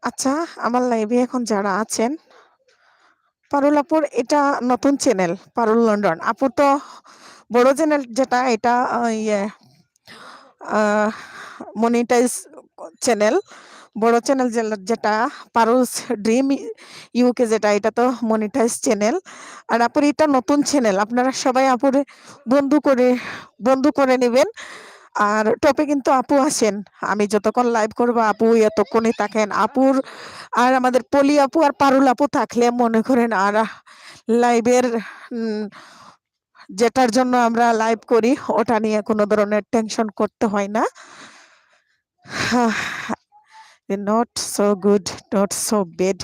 আচ্ছা, আমার লাইভে এখন যারা আছেন, পারুল আপুর এটা নতুন চ্যানেল, পারুল লন্ডন। আপু তো বড় চ্যানেল যেটা, এটা, আহ, ইয়ে, আহ, মনিটাইজ চ্যানেল, বড় চ্যানেল যে-, যেটা পারুলস ড্রিম ইউকে, যেটা, এটা তো মনিটাইজ চ্যানেল। আর আপুর এটা নতুন চ্যানেল, আপনারা সবাই আপুরে বন্ধু করে, বন্ধু করে নেবেন। আর টপে কিন্তু আপু আছেন, আমি যতক্ষণ লাইভ করবো আপু এতক্ষণই থাকেন। আপুর আর আমাদের পলি আপু আর পারুল আপু থাকলে মনে করেন আর লাইভের, উম, যেটার জন্য আমরা লাইভ করি ওটা নিয়ে কোনো ধরনের টেনশন করতে হয় না। Not so good, not so bad.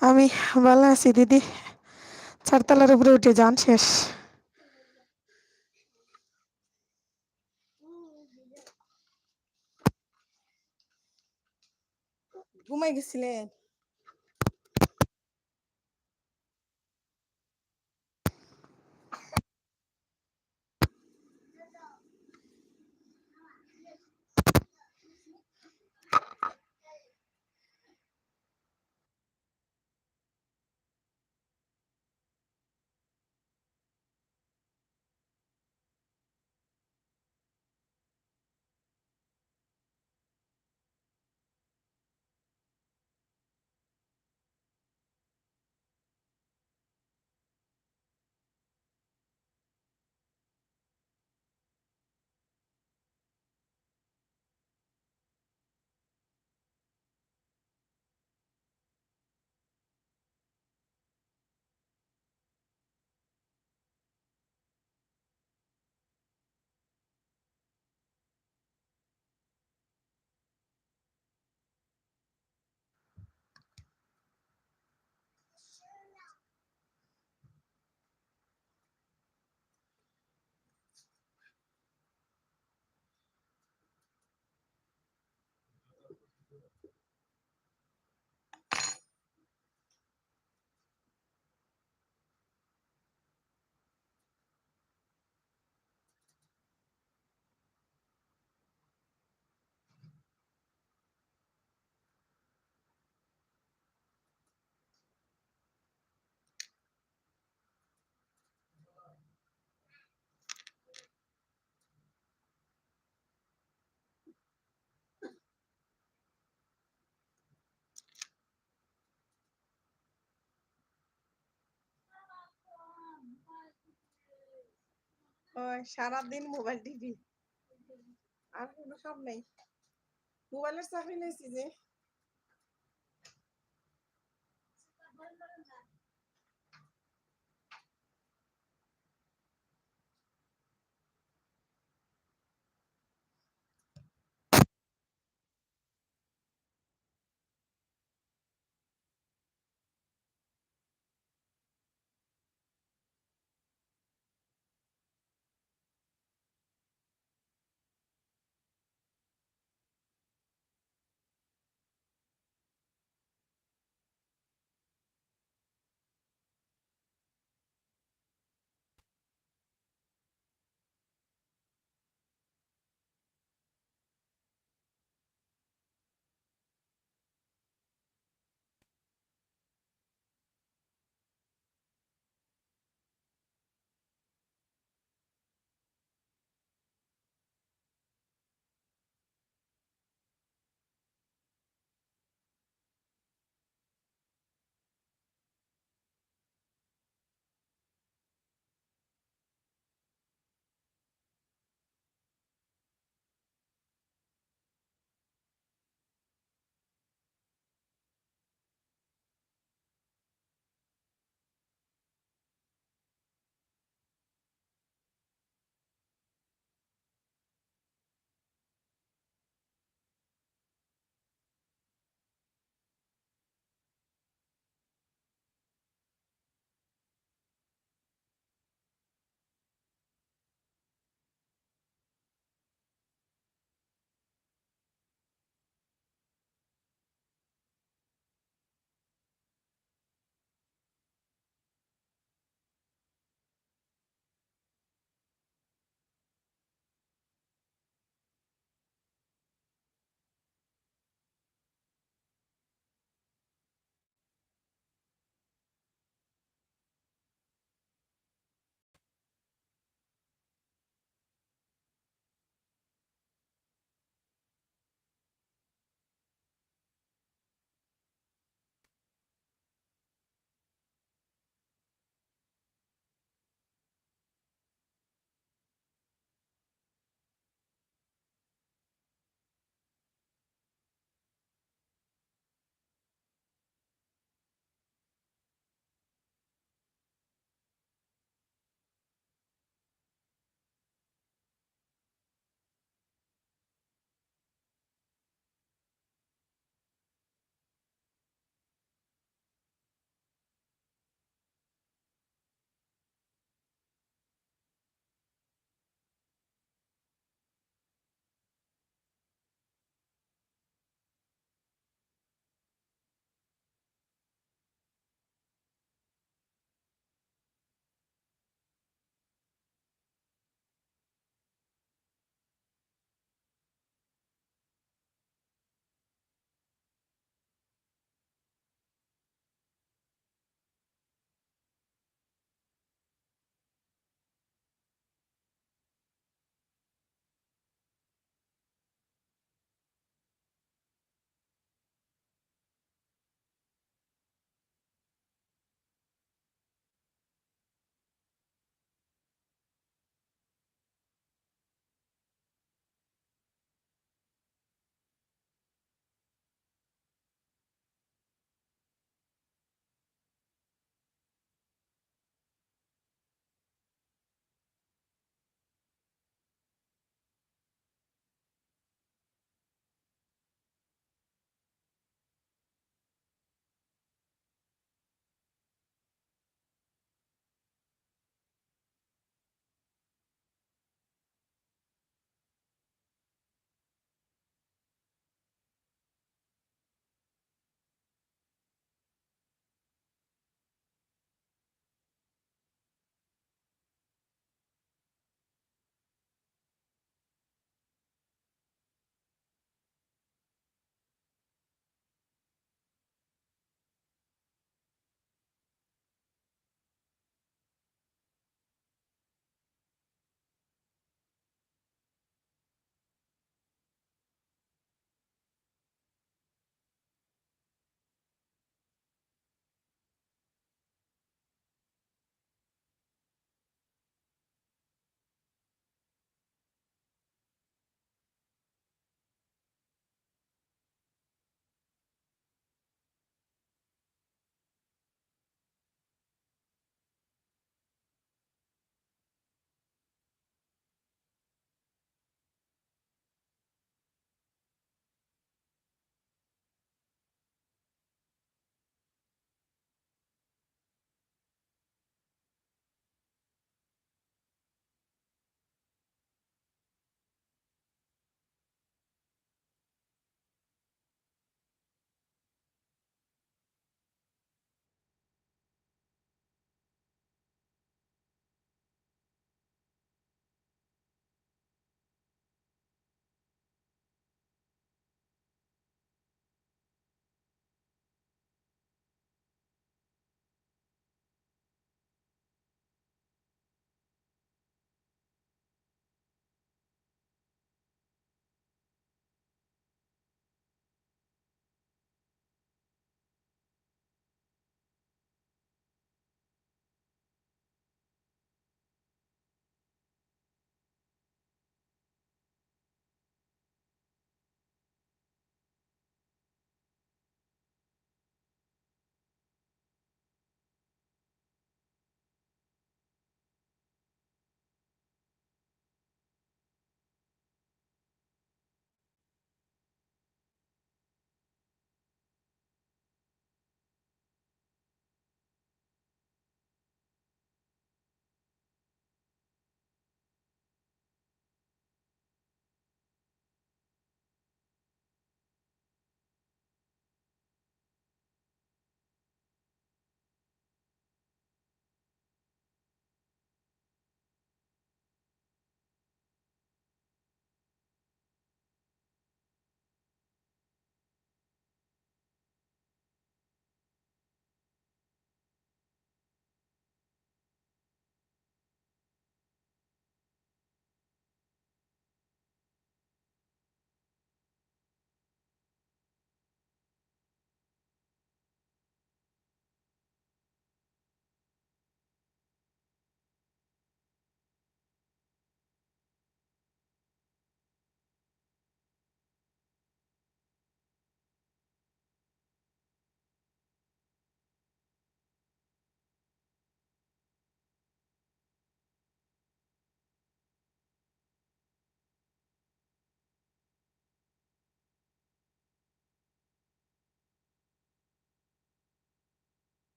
আমি ভালো আছি দিদি। চারতলার উপরে উঠে যান শেষ। ঘুমাই গেছিলেন? সারাদিন মোবাইল টিভি, আর কোনো কাম নাই। মোবাইলের চাকরি নিছি যে।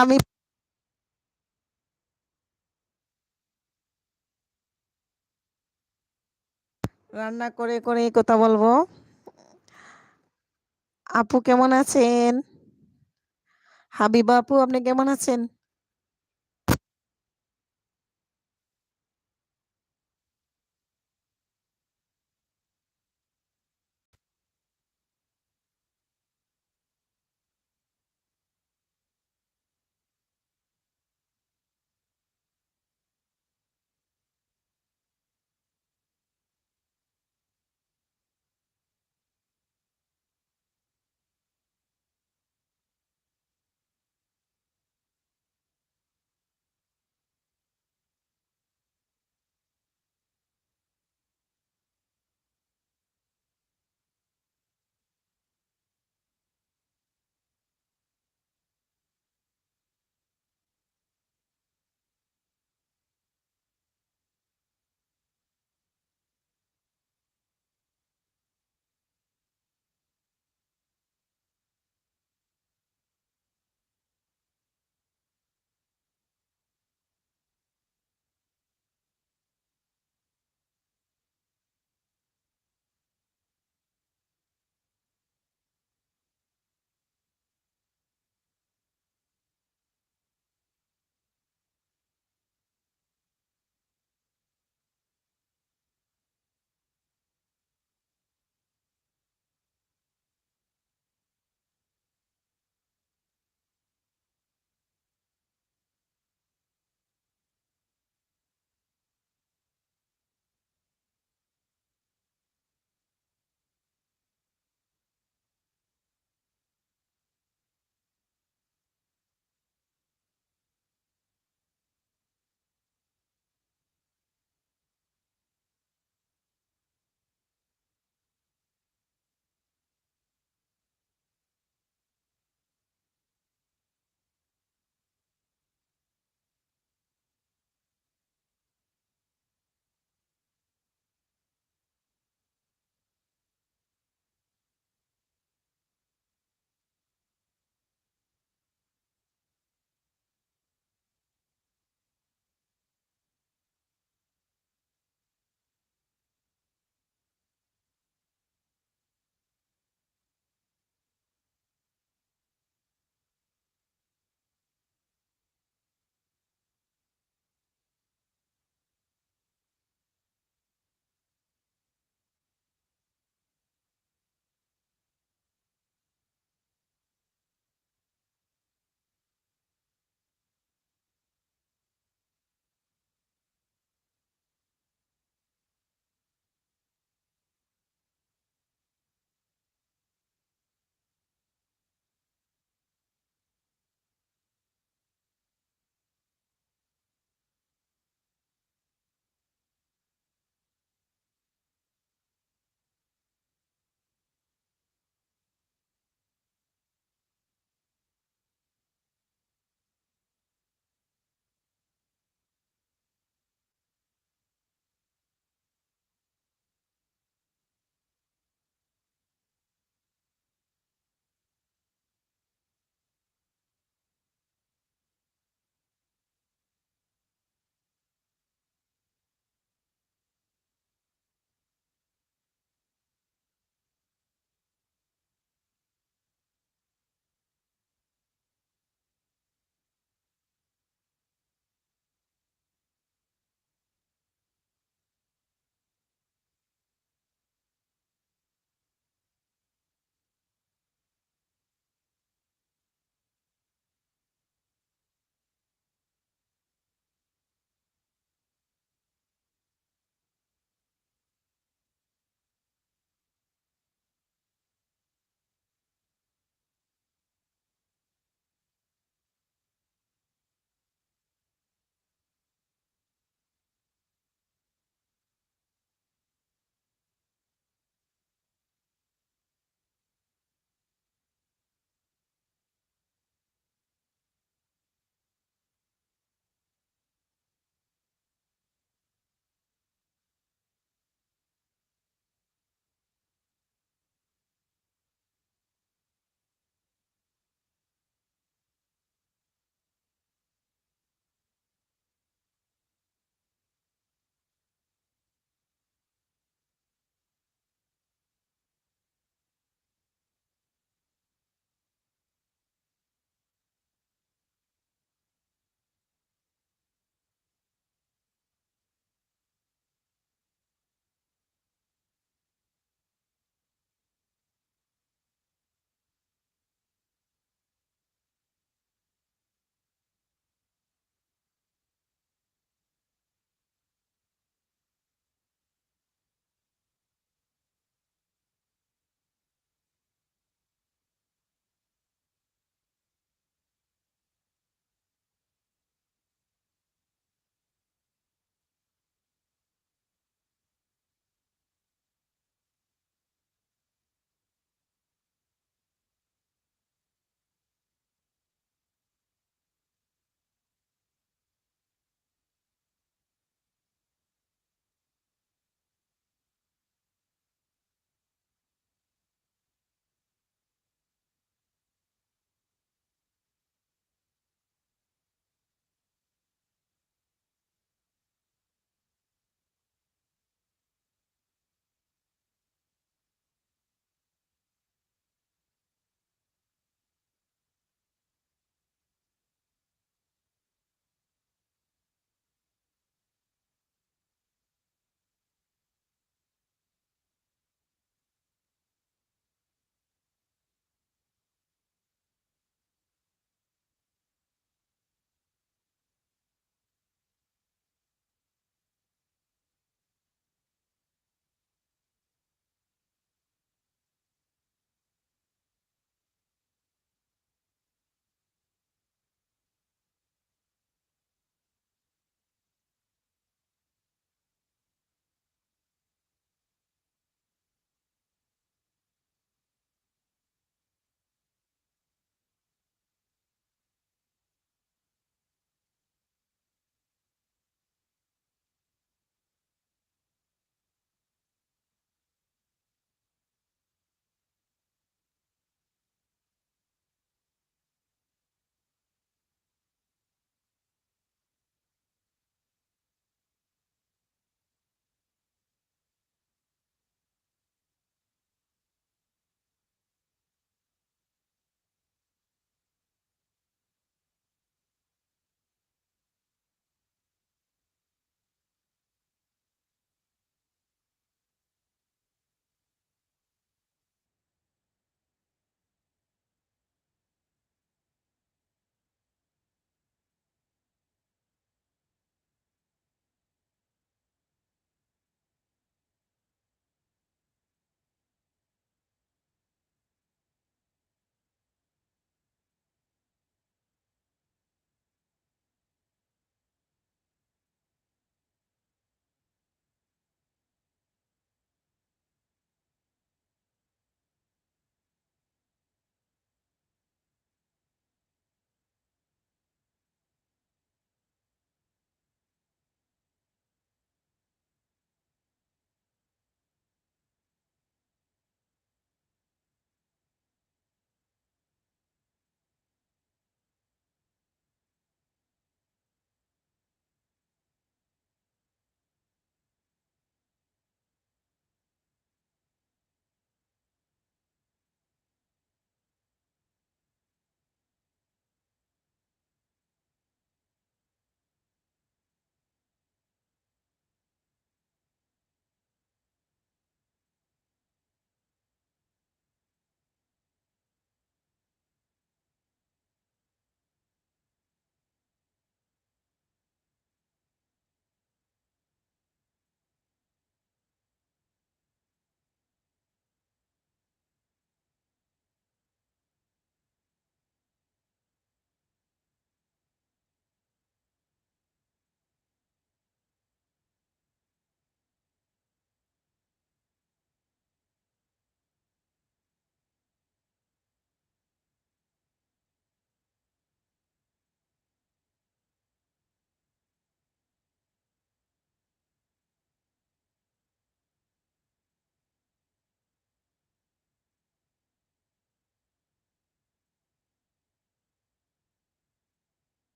আমি রান্না করে করে কথা বলবো। আপু কেমন আছেন? হাবিবা আপু, আপনি কেমন আছেন?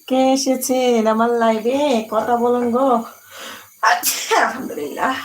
কে এসেছেন আমার লাইভে? কথা বলুন গো। আচ্ছা, আলহামদুলিল্লাহ।